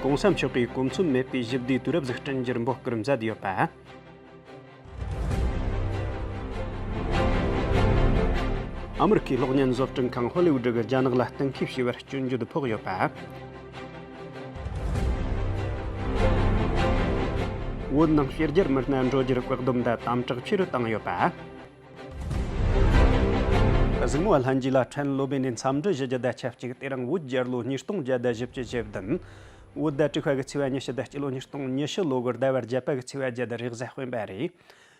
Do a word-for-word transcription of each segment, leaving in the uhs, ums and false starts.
གོང་ས་མཆོག་གིས་གོ་མཚོན་མེད་པའི་ཞི་བདེའི་དུས་རབས་ཟིག་བསྐྲུན་རྒྱུར་འབོད་སྐུལ་མཛད་ཡོད་པ། ཨ་མི་རི་ཁའི་གློག་བརྙན་བཟོ་སྐྲུན་ཁང་ཧོ་ལི་ཝུ་ཌི་གིས་རྒྱ་ནག་ལ་གཏན་འཁེལ་བྱས་པར་སྐྱོན་བརྗོད་ཕོག་ཡོད་པ། བོད་ནང་ཕྱི་རྒྱལ་མི་སྣ་འགྲོ་རྒྱུར་བཀག་སྡོམ་དང་དམ་དྲག་ཆེ་རུ་བཏང་ཡོད་པ། གཟིགས་མོ་བ་ལྷན་རྒྱས་ལ་ཕྲན་ལོ་བེ་ནས་འཚམས་འདྲི་ཞུ་རྒྱུ་དང་ཆབས་ཅིག་དེ་རིང་བོད་རྒྱལ་ལོ་ཉིས་སྟོང་བརྒྱ་དང་བཞི་བཅུ་ཞེ་བདུན། བོད་ཟླ་དྲུག་པ་གི་ཚེས་པ་ཉི་ཤུ་དང་སྤྱི་ལོ་ཉིས་སྟོང་ཉི་ཤུ་ལོ་གི་ཟླ་བ་བརྒྱད་པ་གི་ཚེས་པ་བརྒྱད་དང་རེས་གཟའ་སྤེན་པ་རེད།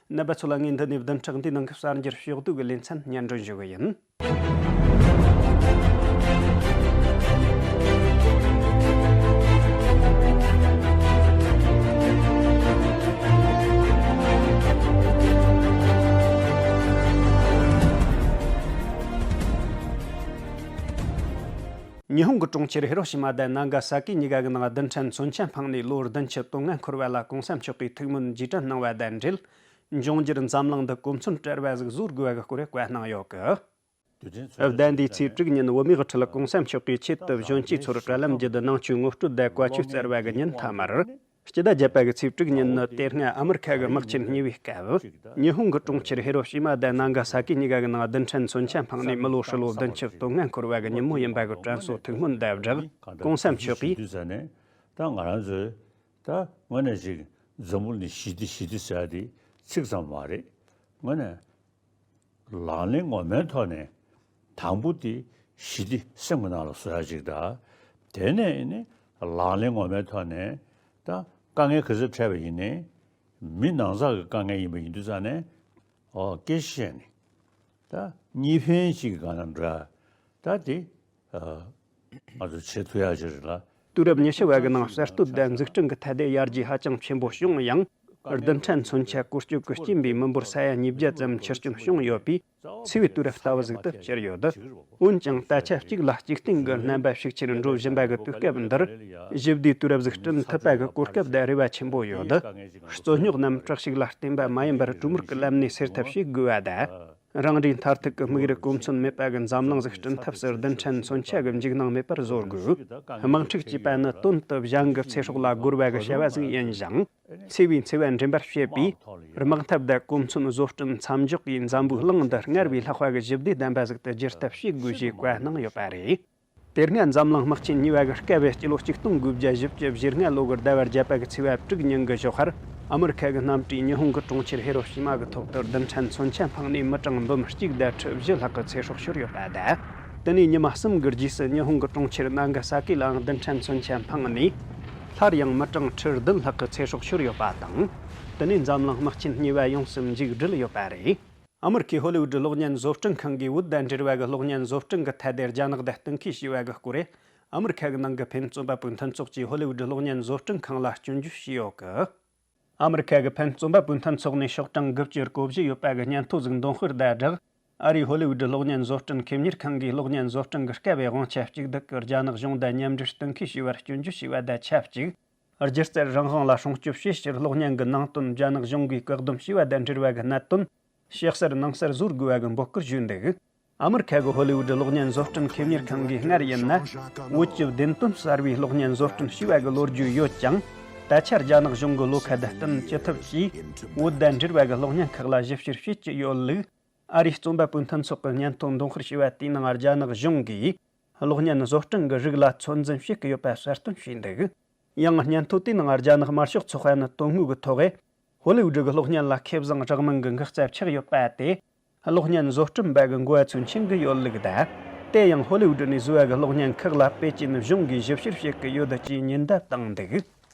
རྣམ་པ་ཚོ་ལ་ངས་འདི་ནས་བདུན་ཕྲག་འདིའི་ནང་གི་གསར་འགྱུར་ཕྱོགས་བསྡུས་ཀྱི་ལེ་ཚན་སྙན་སྒྲོན་ཞུ་གི་ཡིན། ཉི་ཧོང་གི་གྲོང་ཁྱེར་ཧི་རོ་ཤི་མ་དང་ནཱ་ག་ས་ཀི་གཉིས་ཀ་གི་ནང་རྡུལ་ཕྲན་མཚོན་ཆ་འཕངས་ནས་ལོ་བདུན་ཅུ་དོན་ལྔ་འཁོར་བ་ལ་གོང་ས་མཆོག་གིས་ཐུགས་སྨོན་རྗེས་དྲན་གནང་བ་དང་འབྲེལ། འབྱུང་འགྱུར་འཛམ་གླིང་འདི་གོ་མཚོན་བྲལ་བ་ཟིག་བཟོ་དགོས་པ་གི་སྐོར་བཀའ་གནང་ཡོད་གི། བདུན་འདིའི་ཚེས་དྲུག་ཉིན་བོད་མིའི་དབུ་ཁྲིད་གོང་ས་མཆོག་གིས་ཆེད་དུ་གཞོན་སྐྱེས་ཚོར་དྲ་ལམ་བརྒྱུད་ནང་ཆོས་ངོ་སྤྲོད་དང་བཀའ་ཆོས་སྩལ་བ་གི་ཉིན་མཐའ་མར། སྤྱི་ཟླ་བརྒྱད་པ་གི་ཚེས་དྲུག་ཉིན་ནི་དེ་སྔ་ཨ་མི་རི་ཁ་གི་དམག་ཆེན་གཉིས་པའི་སྐབས། ཉི་ཧོང་གི་གྲོང་ཁྱེར་ཧི་རོ་ཤི་མ་དང་ནཱ་ག་ས་ཀི་གཉིས་ཀ་གི་ནང་རྡུལ་ཕྲན་མཚོན་ཆ་འཕངས་ནས་མི་ལོ་ཧྲིལ་བོ་བདུན་ཅུ་དོན་ལྔ་འཁོར་བ་གི་ཉིན་མོ་ཡིན་པ་གི་དྲན་གསོ་ཐུགས་སྨོན་དང་སྦྲགས། གོང་ས་མཆོག་གིས། དུས་ས་ནས་ད་ང་རང་ཚོས་ད་དངོས་གནས་ཅིག་འཛམ་བུ་གླིང་ཞི་བདེ་ཞི་བདེ་ཟེར་ཡ་དེ་ཚིག་ཙམ་མ་རེད། དངོས་གནས། ལག་ལེན་ངོ་མའི་ཐོག་ནས་དང་པོ་དེ་ཞི་བདེ་སེམས་ཀྱི་ནང་ལ་བཟོ་ཡ་ཅིག་དང་། དེ་ནས་ནི་ལག་ལེན་ངོ་མའི་ཐོག་ནས་ད་དཀའ་ངལ་ག་ཚོད་འཕྲད་པ་ཡིན་ནའི་མི་ནང་ཚགས་ཀྱི་དཀའ་ངལ་ཡིན་པ་ཡིན་དུས་ཙང་ནས་ཨོ་སྐད་ཆ་བཤད་ནས་ད་གཉིས་ཕན་ཅིག་གི་སྒང་ལ་འགྲོ་ཡ་ད་དེ་ཨ་ང་ཚོ་བྱེད་ཐུབ་ཡ་ཅིག་རེད་ལ། དུས་རབས་ཉི་ཤུ་བ་གི་ནང་གསར་གཏོད་དང་འཛུགས་སྐྲུན་གྱི་ཐད་དེ་ཡར་རྒྱས་ཧ་ཅང་ཆེན་པོ་བྱུང་ཡང་། རྡུལ་ཕྲན་མཚོན་ཆ་བཀོལ་སྤྱོད་ཀྱི་རྐྱེན་པས་མི་འབོར་ས་ཡ་ཉིས་བརྒྱ་ཙམ་འཕྱུར་སྐྱོད་བྱུང་ཡོད་པས། འཚེ་བའི་དུས་རབས་ལྟ་བུ་ཟིག་ཏུ་གྱུར་ཡོད། འོན་ཀྱང་ད་ཆ་གཅིག་ལ་གཅིག་བརྟེན་གྱི་རྣམ་པ་ཤུགས་ཆེར་འགྲོ་བཞིན་པ་གི་དུས་སྐབས་འདིར། ཞི་བདེའི་དུས་རབས་ཟིག་བསྐྲུན་ཐུབ་པ་གི་གོ་སྐབས་དང་རེ་བ་ཆེན་པོ་ཡོད། རྩོད་རྙོག་རྣམས་དྲག་ཤུགས་ལ་བརྟེན་པ་མ་ཡིན་པར་གྲོས་མོལ་གྱི་ལམ་ནས་སེལ་ཐབས་བྱེད་དགོས་པ་དང་། རང་རེའི་མཐར་ཐུག་གི་དམིགས་ཡུལ་གོ་མཚོན་མེད་པ་གི་འཛམ་གླིང་ཟིག་བསྐྲུན་ཐབས་སུ་རྡུལ་ཕྲན་མཚོན་ཆ་གི་འཇིགས་སྣང་མེད་པར་བཟོ་དགོས། དམག་འཁྲུག་ཅེས་པ་ནི་དོན་དུ་གཞན་གྱི་ཚེ་སྲོག་ལ་རྒོལ་བ་གི་བྱ་བ་ཟིག་ཡིན་ཞིང་། འཚེ་བའི་འཚེ་བ་འདྲེན་པར་བྱེད་པའི་དམག་འཐབ་དང་གོ་མཚོན་བཟོ་སྐྲུན་མཚམས་འཇོག་གིས་འཛམ་བུའི་གླིང་འདི་སྔར་བས་ལྷག་པ་གི་ཞི་བདེ་ལྡན་པ་ཟིག་ཏུ་བསྒྱུར་ཐབས་བྱེད་དགོས་ཞེས་བཀའ་གནང་ཡོད་པ་རེད། དེ་སྔ་འཛམ་གླིང་དམག་ཆེན་གཉིས་པ་གི་སྐབས་སྤྱི་ལོ་ཆིག་སྟོང་དགུ་བརྒྱ་བཞི་བཅུ་ཞེ་ལྔ་ལོ་གི་ཟླ་བ་བརྒྱད་པ་གི་ཚེས་པ་དྲུག་ཉིན་གི་ཞོགས་ཁར། ཨ་མི་རི་ཁ་གི་གནམ་གྲུས་ཉི་ཧོང་གི་གྲོང་ཁྱེར་ཧི་རོ་ཤི་མ་གི་ཐོག་ཏུ་རྡུལ་ཕྲན་མཚོན་ཆ་འཕངས་ནས་མི་གྲངས་འབུམ་གཅིག་དང་ཁྲི་བཞི་ལྷག་གི་ཚེ་སྲོག་ཤོར་ཡོད་པ་དང་། དེ་ནས་ཉི་མ་གསུམ་གི་རྗེས་སུ་ཉི་ཧོང་གི་གྲོང་ཁྱེར་ནཱ་ག་ས་ཀི་ལའང་རྡུལ་ཕྲན་མཚོན་ཆ་འཕངས་ནས། སླར་ཡང་མི་གྲངས་ཁྲི་བདུན་ལྷག་གི་ཚེ་སྲོག་ཤོར་ཡོད་པ་དང་། དེ་ནས་འཛམ་གླིང་དམག་ཆེན་གཉིས་པ་ཡོངས་སུ་མཇུག་བསྒྲིལ་ཡོད་པ་རེད། ཨ་མི་རི་ཁའི་ཧོ་ལི་ཝུ་ཌི་གློག་བརྙན་བཟོ་སྐྲུན་ཁང་གིས་བོད་དང་འབྲེལ་བ་གི་གློག་བརྙན་བཟོ་སྐྲུན་གྱི་ཐད་དེ་རྒྱ་ནག་དང་གཏན་འཁེལ་བྱས་པ་གི་སྐོར། ཨ་མི་རི་ཁ་གི་ནང་གི་ཕེབས་རྩོམ་པ་པོའི་མཐུན་ཚོགས་ཀྱིས་ཧོ་ལི་ཝུ་ཌི་གློག་བརྙན་བཟོ་སྐྲུན་ཁང་ལ་སྐྱོན་བརྗོད་བྱས་ཡོད་གི། ཨ་མི་རི་ཁ་གི་ཕེབས་རྩོམ་པ་པོའི་མཐུན་ཚོགས་ནས་ཤོག་གྲངས་དགུ་བཅུ་གོ་བཞི་ཡོད་པ་གི་སྙན་ཐོ་ཟིག་འདོན་སྤེལ་དང་སྦྲགས། ཨ་རིའི་ཧོ་ལི་ཝུ་ཌི་གློག་བརྙན་བཟོ་སྐྲུན་ཁེ་གཉེར་ཁང་གིས་གློག་བརྙན་བཟོ་སྐྲུན་གྱི་སྐབས་དབང་ཆ་གཅིག་སྡུད་ཀྱིས་རྒྱ་ནག་གཞུང་དང་མཉམ་འབྲེལ་གཏན་འཁེལ་བྱས་པར་སྐྱོན་བརྗོད་བྱས་པ་དང་ཆབས་ཅིག་སྒྱུ་རྩལ་རང་དབང་ལ་སྲུང་སྐྱོབ་བྱེད་ཕྱིར་གློག་བརྙན་གྱི་ནང་དོན་རྒྱ་ནག་གཞུང་གིས་བཀག་སྡོམ་བྱས་པ་དང་འབྲེལ་བ་གི་གནད་དོན་ཕྱི་གསལ་ནང་གསལ་བཟོ་དགོས་པ་གི་འབོད་སྐུལ་ཞུས་འདུག་ཨ་མི་རི་ཁ་གི་ཧོ་ལི་ཝུ་ཌི་གློག་བརྙན་བཟོ་སྐྲུན་ཁེ་གཉེར་ཁང་གིས་སྔར་ཡིན་ན། བོད་ཀྱི་བདེན་དོན་གསར་བའི་གློག་བརྙན་བཟོ་སྐྲུན་བྱས་པ་གི་ལོ་རྒྱུས་ཡོད་ཀྱང་། ད་ཆ་རྒྱ་ནག་གཞུང་གི་བློ་ཁ་དང་བསྟུན་ཅི་ཐུབ་ཀྱིས་བོད་དང་འབྲེལ་བ་གི་གློག་བརྙན་ཁག་ལ་ཞིབ་བཤེར་བྱེད་ཀྱི་ཡོད་ལུགས། ཨ་རིའི་རྩོམ་པ་པོའི་མཐུན་ཚོགས་ཀྱི་སྙན་ཐོ་འདོན་སྤེལ་བྱས་པ་དེའི་ནང་རྒྱ་ནག་གཞུང་གིས་གློག་བརྙན་བཟོ་སྐྲུན་གྱི་རིགས་ལ་ཚོད་འཛིན་བྱེད་ཀྱི་ཡོད་པ་གསལ་སྟོན་བྱས་འདུག་ཡང་སྙན་ཐོ་དེའི་ནང་རྒྱ་ནག་དམར་ཤོག་ཚོགས་པ་ནི་དོན་དངོས་ཀྱི་ཐོག་ཧོ་ལི་ཝུ་ཌི་གི་གློག་བརྙན་ལ་ཁེ་བཟང་རག་མིན་གྱི་འགག་རྩ་ཆགས་ཡོད་པ་དེ། གློག་བརྙན་བཟོ་སྐྲུན་པ་གི་འགོ་བ་ཚོས་མཁྱེན་གྱི་ཡོད་ལུགས་དང་། དེ་ཡང་ཧོ་ལི་ཝུ་ཌི་ནས་བཟོས་པ་གི་གློག་བརྙན་ཁག་ལ་པེ་ཅིན་གཞུང་གིས་ཞིབ་བཤེར་བྱེད་ཀྱི་ཡོད་ཅེས་ཉེན་བརྡ་བཏང་འདུག་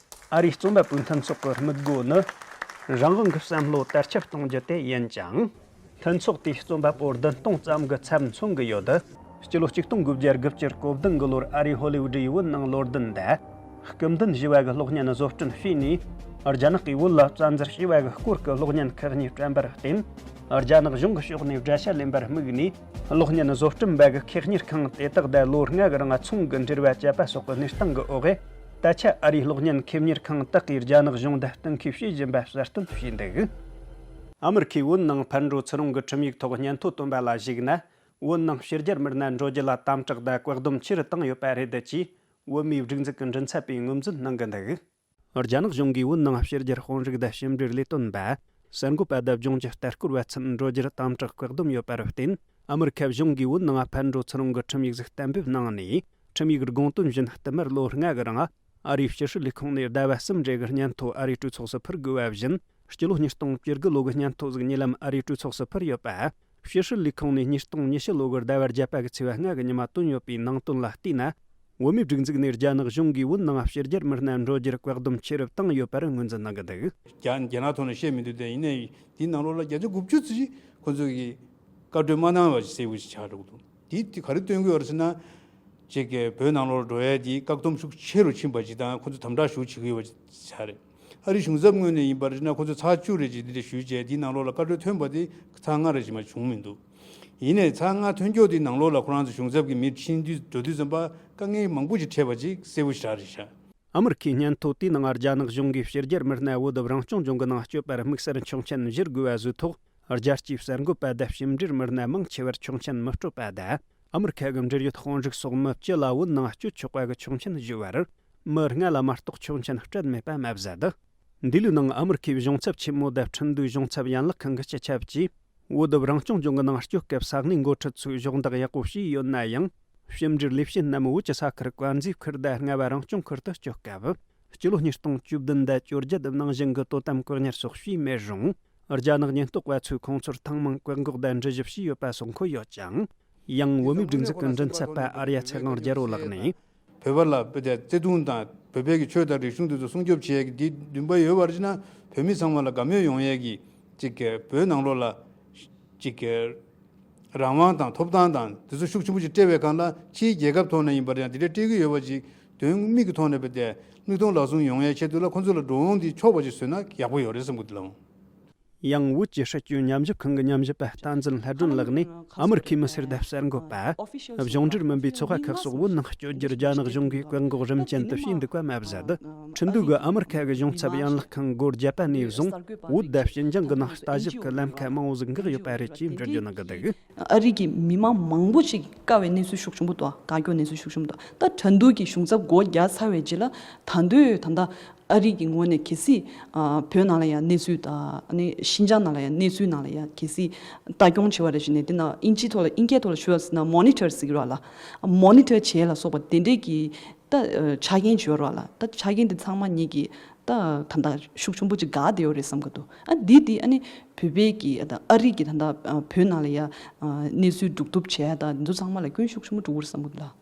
ཨ་རིའི་རྩོམ་པ་པོའི་མཐུན་ཚོགས་ཀྱི་དམིགས་སྒོ་ནི། རང་དབང་གི་བསམ་བློ་དར་ཁྱབ་གཏོང་རྒྱུ་དེ་ཡིན་ཅིང་། མཐུན་ཚོགས་དེའི་རྩོམ་པ་པོ་བདུན་སྟོང་ཙམ་གྱི་ཚབ་མཚོན་གྱི་ཡོད། སྤྱི་ལོ་ཆིག་སྟོང་དགུ་བརྒྱ་དགུ་བཅུ་གོ་བདུན་གྱི་ལོར་ཨ་རིའི་ཧོ་ལི་ཝུ་ཌི་ཡི་བོད་ནང་བློ་འདོན་དང་། སྐུ་མདུན་ཞུ་བ་གི་གློག་བརྙན་བཟོ་སྐྲུན་བྱས་ནས། རྒྱ་ནག་གིས་བོད་ལ་བཙན་འཛུལ་བྱས་པ་གི་སྐོར་གྱི་གློག་བརྙན་ཁག་གཉིས་བཀྲམ་པར་བརྟེན། རྒྱ་ནག་གཞུང་གི་ཕྱོགས་ནས་དགྲ་ཤ་ལེན་པར་དམིགས་ནས། གློག་བརྙན་བཟོ་སྐྲུན་པ་གི་ཁེ་གཉེར་ཁང་དེ་དག་དང་ལོ་ལྔ་གི་རིང་ཚོང་གི་འབྲེལ་བ་བཅད་པ་སོགས་ཀྱི་གནས་སྟངས་ཀྱི་འོག་ད་ཆ་ཨ་རིའི་གློག་བརྙན་ཁེ་གཉེར་ཁང་དག་གིས་རྒྱ་ནག་གཞུང་དང་གཏན་འཁེལ་བྱེད་བཞིན་པ་གསལ་སྟོན་བྱས་འདུག་ཨ་མི་རི་ཁས་བོད་ནང་ཕར་འགྲོ་ཚུར་འོང་གི་ཁྲིམས་ཡིག་ཐོག་སྙན་ཐོ་བཏོན་པ་ལ་གཞིགས་ན། བོད་ནང་ཕྱི་རྒྱལ་མི་སྣ་འགྲོ་རྒྱུ་ལ་དམ་དྲག་དང་བཀག་སྡོམ་ཆེ་རུ་བཏང་ཡོད་པ་རེད། ཅེས་ བོད་མིའི་སྒྲིག་འཛུགས་ཀྱི་མགྲིན་ཚབ་པས་ངོས་འཛིན་གནང་གི་འདུག་རྒྱ་ནག་གཞུང་གིས་བོད་ནང་ཕྱི་རྒྱལ་དཔོན་རིགས་དང་ཕྱི་འབྲེལ་ལས་དོན་པ། གསར་འགོད་པ་དང་ལྗོངས་ཀྱི་ལྟ་སྐོར་བ་ཚུན་འགྲོ་རྒྱུར་དམ་དྲག་བཀག་སྡོམ་ཡོད་པར་བརྟེན། ཨ་མི་རི་ཁ་གཞུང་གིས་བོད་ནང་ཕར་འགྲོ་ཚུར་འོང་གི་ཁྲིམས་ཡིག་ཟིག་གཏན་འབེབས་གནང་ནས། ཁྲིམས་ཡིག་དགོངས་དོན་བཞིན་བསྟུད་མར་ལོ་ལྔ་གི་རིང་ཨ་རིའི་ཕྱི་སྲིད་ལས་ཁུངས་ནས་ཟླ་བ་གསུམ་རེ་གི་སྙན་ཐོ་ཨ་རིའི་གྲོས་ཚོགས་སུ་ཕུལ་དགོས་པ་བཞིན། སྤྱི་ལོ་ཉིས་སྟོང་བཅུ་དགུ་ལོ་གི་སྙན་ཐོ་ཟིག་ཉེ་ལམ་ཨ་རིའི་གྲོས་ཚོགས་སུ་ཕུལ་ཡོད་པ། ཕྱི་སྲིད་ལས་ཁུངས་ནས་ཉིས་སྟོང་ཉི་ཤུ་ལོ་གི་ཟླ་བ་བརྒྱད་པ་གི་ཚེས་པ་ལྔ་གི་ཉི་མ་བཏོན་ཡོད་པའི་ནང་དོན་ལ་བལྟས་ན། བོད་མིའི་སྒྲིག་འཛུགས་ནས་རྒྱ་ནག་གཞུང་གིས་བོད་ནང་ཕྱི་རྒྱལ་མི་སྣ་འགྲོ་རྒྱུར་བཀག་སྡོམ་ཆེ་རུ་བཏང་ཡོད་པར་ངོས་འཛིན་གནང་གི་འདུག་རྒྱ་རྒྱ་ནག་ཐོག་ནས་བཤད་མི་འདུག་སྟེ། ཡིན་ནའི་དེའི་ནང་ལོགས་ལ་བརྒྱ་ཆ་དགུ་བཅུ་ཙམ་ཞིག་ཁོ་ཚོ་གིས་བཀའ་འཁྲོལ་མ་གནང་བ་ཞིག་གསལ་པོ་ཞིག་ཆགས་འགྲོ་གི་འདུག་དེ་དེ་ག་རེ་སྟོན་གྱི་ཡོད་རེད་ཟེར་ན། ཅིག་གི་བོད་ནང་ལོགས་འགྲོ་ཡས་དེ་བཀག་སྡོམ་ཤུགས་ཆེ་རུ་ཕྱིན་པ་ཞིག་དང་། ཁོ་ཚོ་དམ་དྲག་ཤུགས་ཆེ་གི་ཡོད་པ་ཆགས་རེད། ཨ་རིའི་གཞུང་ཚབ་ངོས་ནས་ཡིན་པར་བྱས་ན། ཁོ་ཚོས་ཚར་བཅུ་རེ་ཅིག་འདི་འདྲ་ཞུས་བྱས། དེའི་ནང་ལོགས་ལ་བཀའ་འཁྲོལ་ཐོན་པ་དེ་ཚར་ལྔ་རེ་ཞིག་མ་བྱུང་མི་འདུག་ཡིན་ནའི་ཚར་ལྔ་ཐོན་ཀྱོག་དེའི་ནང་ལོགས་ལ་ཁོ་རང་ཚོ་གཞུང་ཚབ་ཀྱི་མི་ཕྱིན་དུས་འགྲོ་དུས་ཙམ་པ་དཀའ་ངལ་མང་པོ་ཞིག་འཕྲད་པ་ཅིག་གསལ་པོ་ཞེ་དྲག་རེད་ཤག་ཨ་མི་རི་ཁའི་སྙན་ཐོ་དེའི་ནང་རྒྱ་ནག་གཞུང་གིས་ཕྱི་རྒྱལ་མི་སྣ་བོད་རང་སྐྱོང་ལྗོངས་ཀྱི་ནང་སྐྱོད་པར་དམིགས་བསལ་ཆོག་མཆན་བཞེས་དགོས་པ་བཟོས་ཐོག་རྒྱལ་སྤྱིའི་གསར་འགོད་པ་དང་ཕྱི་འབྲེལ་མི་སྣ་མང་ཆེ་བར་ཆོག་མཆན་མི་སྤྲོད་པ་དང་། ཨ་མི་རི་ཁ་གི་འབྲེལ་ཡོད་དཔོན་རིགས་སོགས་མི་བཅུ་ལ་བོད་ནང་སྐྱོད་ཆོག་པ་གི་ཆོག་མཆན་ཞུས་པར། མི་ལྔ་ལ་མ་གཏོགས་ཆོག་མཆན་སྤྲད་མེད་པ་མ་ཟད། འདི་ལོའི་ནང་ཨ་མི་རི་ཁའི་གཞུང་ཚབ་ཆེན་མོ་དང་ཁྲིན་ཏུའུ་གཞུང་ཚབ་ཡན་ལག་ཁང་གི་སྤྱི་ཁྱབ་ཀྱིས། བོད་དུ་རང་སྐྱོང་ལྗོངས་ཀྱི་ནང་སྐྱོད་སྐབས་ས་གནས་འགོ་ཁྲིད་ཚོས་གཞོགས་འདེགས་ཡག་པོ་བྱས་ཡོད་ན་ཡང་། ཕྱི་འབྲེལ་ལས་བྱེད་རྣམས་བོད་ཀྱི་ས་ཁུལ་བཀའ་འཛིན་ཁུལ་དང་རྔ་བ་རང་སྐྱོང་ཁུལ་དུ་སྐྱོད་སྐབས། སྤྱི་ལོ་ཉིས་སྟོང་བཅུ་བདུན་དང་བཅོ་བརྒྱད་ནང་བཞིན་གྱི་དོ་དམ་བཀག་ཉར་སོགས་བྱས་མེད་རུང་། རྒྱ་ནག་ཉེན་རྟོག་པ་ཚོས་ཁོང་ཚོར་ཐེངས་མང་བཀག་འགོག་དང་འདྲི་ཞིབ་བྱས་ཡོད་པ་སོགས་འཁོད་ཡོད་ཀྱང་། ཡང་བོད་མིའི་སྒྲིག་འཛུགས་ཀྱི་མགྲིན་ཚབ་པ་ཨར་ཡ་ཚེ་དབང་རྒྱལ་པོ་ལགས་ནས། བོད་པ་ལ་བོད་དེ་བརྩེ་དུང་དང་བོད་པའི་གི་ཆོས་དང་རིག་གཞུང་དེ་ཚོ་སྲུང་སྐྱོབ་བྱེད་ཡས་ཀྱི་འདི་འདུན་པ་ཡོད་པར་བྱས་ན། བོད་མི་ཚང་མ་ལ་དགའ་མོས་ཡོང་ཡས་ཀྱི་ཅིག་གི་བོད་ནང་ལོགས་ལ་ཅིག་གི་རང་དབང་དང་ཐོབ་ཐང་དང་དེ་ཚོ་ཤུགས་ཆེན་པོ་ཅིག་སྤྲད་པའི་སྒང་ལ། ཕྱིའི་རྒྱལ་ཁབ་ཐོག་ནས་ཡིན་པར་ཡང་དེ་འདྲ་སྤྲད་ཀྱི་ཡོད་པ་ཅིག་དོན་དམིགས་ཀྱི་ཐོག་ནས་བོད་དེ་མིག་མཐོང་ལག་ཟུང་ཡོང་ཡས་ཆེད་དུ་ལ། ཁོང་ཚོ་ལ་འགྲོ་འོང་དེ་ཆོག་པ་ཅིག་བཟོས་ན་ཡག་པོ་ཡོད་རེད་བསམ་གྱི་འདུག་ལགས། ཡང་བོད་ཀྱི་སྲིད་བྱུས་ཉམས་ཞིབ་ཁང་གི་ཉམས་ཞིབ་པ་བསྟན་འཛིན་ལྷ་སྒྲོན་ལགས་ནས། ཨ་མི་རི་ཁའི་མི་སེར་དང་གསར་འགོད་པ། གཞུང་འབྲེལ་མིན་པའི་ཚོགས་པ་ཁག་སོགས་བོད་ནང་སྐྱོད་རྒྱུར་རྒྱ་ནག་གཞུང་གིས་བཀག་འགོག་རིམ་ཅན་དུ་བྱས་འདུག་པ་མ་ཟད། ཁྲིན་ཏུའུ་གི་ཨ་མི་རི་ཁ་གི་གཞུང་ཚབ་ཡན་ལག་ཁང་སྒོ་བརྒྱབ་པ་ནས་བཟུང་། བོད་དང་ཞིན་ཅང་གི་ནང་ལྟ་ཞིབ་ཀྱི་ལམ་ཁ་མང་བོ་ཟིག་འགག་ཡོད་པ་རེད་ཅེས་འགྲེལ་བརྗོད་གནང་གི་འདུག་ཨ་རི་གི་མི་མང་མང་པོ་ཞིག་དཀའ་བའི་གནས་ཚུལ་ཤུགས་ཆེན་པོ་འདུག་དཀའ་སྐྱོ་གནས་ཚུལ་ཤུགས་ཆེན་པོ་འདུག་ད་ཁྲིན་ཏུའུ་གི་གཞུང་ཚབ་སྒོ་བརྒྱབ་ཚར་བའི་རྗེས་ལ། ད་དུང་ད་ལྟ་ཨ་རི་གི་ངོས་ནས་གལ་སྲིད་ཨ་བོད་ནང་ལ་ཡང་གནས་ཚུལ་དང་། ཨ་ནི་ཤིན་ཅང་ནང་ལ་ཡང་གནས་ཚུལ་ནང་ལ་ཡང་གལ་སྲིད་ལྟ་སྐྱོང་བྱེད་པ་རེ་བྱས་ནས། དེ་ནང་དབྱིན་ཇིའི་ཐོག་ལ། དབྱིན་སྐད་ཐོག་ལ་ཞུ་བ་ཟེར་ན་མོ་ནི་ཊར་ཟེར་གྱི་རེད་བ་ལགས། མོ་ནི་ཊར་བྱེད་ལ་སོགས་པ་དེ་འདྲས་ཀྱི་ད་ཆ་རྐྱེན་བྱོས་རེད་བ་ལགས། ད་ཆ་རྐྱེན་དེ་ཚང་མ་ཉིད་ཀྱིས་ད་ད་ལྟ་ཤུགས་ཆེན་པོ་ཅིག་འགག་བསྡད་ཡོད་རེད་བསམ་གྱི་འདུག་ཨ་འདི་དེ་ཨ་ནི་བོད་པའི་གི་ད་ཨ་རི་གི་ད་ལྟ་བོད་ནང་ལ་ཡང་གནས་ཚུལ་སྒྲུག་ཐུབ་བྱས་ད་འདི་ཚོ་ཚང་མ་ལ་སྐྱོན་ཤུགས་ཆེན་པོ་འགྲོ་གི་རེད་བསམ་གྱི་འདུག་ལགས།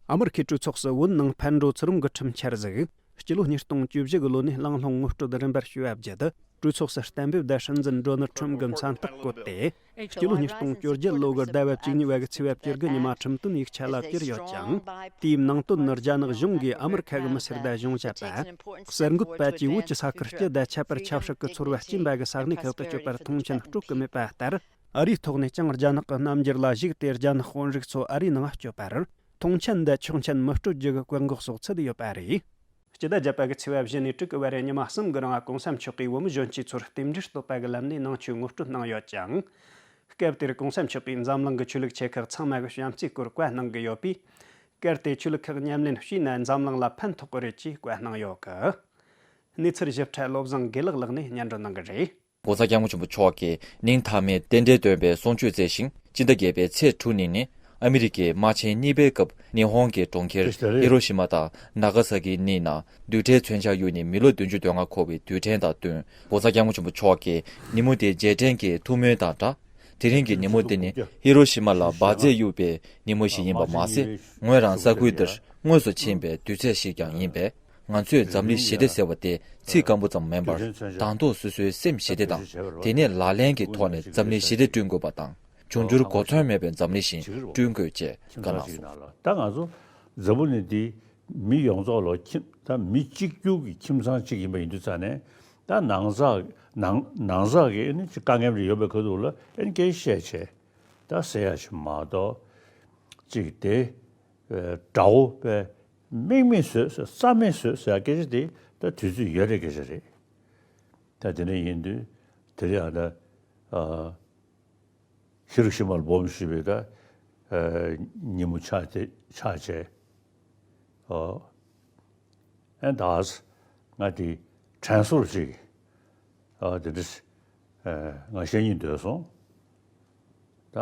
ཨ་མི་རི་ཁའི་གྲོས་ཚོགས་སུ་བོད་ནང་ཕར་འགྲོ་ཚུར་འོང་གི་ཁྲིམས་འཆར་ཟིག་སྤྱི་ལོ་ཉིས་སྟོང་བཅུ་བཞི་གི་ལོ་ནས་གླེང་སློང་ངོ་སྤྲོད་རིམ་པར་ཞུས་པ་བརྒྱུད། གྲོས་ཚོགས་སུ་གཏན་འབེབས་དང་སྲིད་འཛིན་ཌོ་ནལ་ཁྲོམ་གྱི་མཚན་རྟགས་བཀོད་དེ། སྤྱི་ལོ་ཉིས་སྟོང་བཅོ་བརྒྱད་ལོ་གི་ཟླ་བ་བཅུ་གཉིས་པ་གི་ཚེས་པ་བཅུ་དགུ་ཉི་མ་ཁྲིམས་དོན་ཡིག་ཆ་ལ་བསྒྱུར་ཡོད་ཅིང་། དེའི་ནང་དོན་ནི་རྒྱ་ནག་གཞུང་གིས་ཨ་མི་རི་ཁ་གི་མི་སེར་དང་གཞུང་ཞབས་པ། གསར་འགོད་པ་བཅས་བོད་ཀྱི་ས་ཁུལ་སྤྱི་དང་ཁྱད་པར་ཆབ་སྲིད་ཀྱི་ཚོར་བ་སྐྱེན་པ་གི་ས་གནས་ཁག་ཏུ་སྐྱོད་པར་མཐོང་མཆན་སྤྲོད་ཀྱི་མེད་པ་ལྟར། ཨ་རིའི་ཐོག་ནས་ཀྱང་རྒྱ་ནག་གི་རྣམ་འགྱུར་ལ་གཞིགས་ཏེ། རྒྱ་ནག་དཔོན་རིགས་ཚོ་ཨ་རིའི་ནང་སྐྱོད་པར་མཐོང་མཆན་དང་ཆོག་མཆན་མི་སྤྲོད་རྒྱུ་གི་བཀག་འགོག་སོགས་ཚུད་ཡོད་པ་རེད། སྤྱི་ཟླ་བརྒྱད་པ་གི་ཚེས་པ་བཞི་ནས་དྲུག་གི་བར་ཉི་མ་གསུམ་གི་རིང་གོང་ས་མཆོག་གིས་བོད་མི་གཞོན་སྐྱེས་ཚོར་རྟེན་འབྲེལ་བསྟོད་པ་གི་ལམ་ནས་ནང་ཆོས་ངོ་སྤྲོད་གནང་ཡོད་ཅིང་། སྐབས་དེར་གོང་ས་མཆོག་གིས་འཛམ་གླིང་གི་ཆོས་ལུགས་ཆེ་ཁག་ཚང་མ་གི་བྱམས་བརྩེའི་སྐོར་བཀའ་གནང་གི་ཡོད་པས། གལ་ཏེ་ཆོས་ལུགས་ཁག་ཉམས་ལེན་བྱས་ན་འཛམ་གླིང་ལ་ཕན་ཐོགས་ཀྱི་རེད་ཅེས་བཀའ་གནང་ཡོད་གི། གནས་ཚུལ་ཞིབ་ཕྲ་བློ་བཟང་དགེ་ལེགས་ལགས་ནས་སྙན་སྒྲོན་གནང་གི་རེད། ༸གོང་ས་༸སྐྱབས་མགོན་ཆེན་པོ་མཆོག་གིས་ཉིན་མཐའ་མའི་རྟེན་འབྲེལ་སྟོན་པའི་གསུང་ཆོས་མཛད་ཅིང་། སྤྱི་ཟླ་བརྒྱད་པའི་ཚེས་དྲུག་ཉིན་ནི་ཨ་མི་རི་ཀའི་དམག་ཆེན་གཉིས་པའི་སྐབས་ཉི་ཧོང་གི་གྲོང་ཁྱེར་ཧི་རོ་ཤི་མ་དང་ནཱ་ག་ས་ཀི་གཉིས་ནང་རྡུལ་ཕྲན་མཚོན་ཆ་གཡུགས་ནས་མི་ལོ་བདུན་ཅུ་དོན་ལྔ་འཁོར་བའི་དུས་དྲན་དང་བསྟུན། ༸གོང་ས་༸སྐྱབས་མགོན་ཆེན་པོ་མཆོག་གིས་ཉིན་མོ་དེ་རྗེས་དྲན་གྱི་ཐུགས་སྨོན་དང་སྦྲགས། དེ་རིང་གི་ཉིན་མོ་འདི་ནི་ཧི་རོ་ཤི་མ་ལ་འབར་རྫས་གཡུགས་པའི་ཉིན་མོ་ཞིག་ཡིན་པ་མ་ཟད། ངོས་རང་ས་ཁུལ་འདིར་དངོས་སུ་ཕྱིན་པའི་དུས་ཚོད་ཞིག་ཀྱང་ཡིན་པས། ང་ཚོས་འཛམ་གླིང་ཞི་བདེ་ཟེར་བ་དེ་ཚིག་སྐམ་པོ་ཙམ་མིན་པར། དང་ཐོག་སོ་སོའི་སེམས་ཞི་བདེ་དང་། དེ་ནས་ལག་ལེན་གྱི་ཐོག་ནས་འཛམ་གླིང་ཞི་བདེ་བསྐྲུན་དགོས་པ་དང་། འབྱུང་འགྱུར་འགོག་ཐོན་མེད་པའི་འཛམ་གླིང་ཞིག་བསྐྲུན་དགོས་ཅེས་བཀའ་གནང་སོང་། ད་ང་ཚོ་འཛམ་བུ་གླིང་འདི་མི་ཡོངས་རྫོགས་ལ་ཁྱིམ། ད་མི་གཅིག་གྱུར་གྱི་ཁྱིམ་ཚང་གཅིག་ཡིན་པ་ཡིན་དུས་ཙང་ནས། ད་ནང་ཚགས་ནང་ནང་ཚགས་ཀྱི་ཨ་ནི་ཅིག་དཀའ་ངལ་རེ་ཡོད་པའི་ཁ་ཐུག་ལ་ཨ་ནི་སྐད་ཆ་བཤད་བྱས། ད་ཟེར་ཡ་ཞིག་མ་གཏོགས་ཅིག་དེ། ཨ་དགྲ་བོ་དཔེ་དམིགས་མེད་བཟོས། རྩ་མེད་བཟོས་ཟེར་ཡ་སྐད་ཆ་དེ་ད་དུས་ཚོད་ཡོལ་བའི་སྐད་ཆ་རེད། ད་དེ་འདྲ་ཡིན་དུས་དེ་རིང་ཨ་ད་ཨ་ཧི་རོ་ཤི་མ་ལ་སྦོམ་ཞིག་བྱས། ད་ཨ་ཉིན་མོ་ཆགས་ཏེ་ཆགས་བྱས། ཨོ། ཨེ་ད་ང་དེ་དྲན་གསོ་ཅིག་ཨ་དེ་འདྲ་ཨ་ང་བཤད་སྙིང་འདོད་སོང་། ད་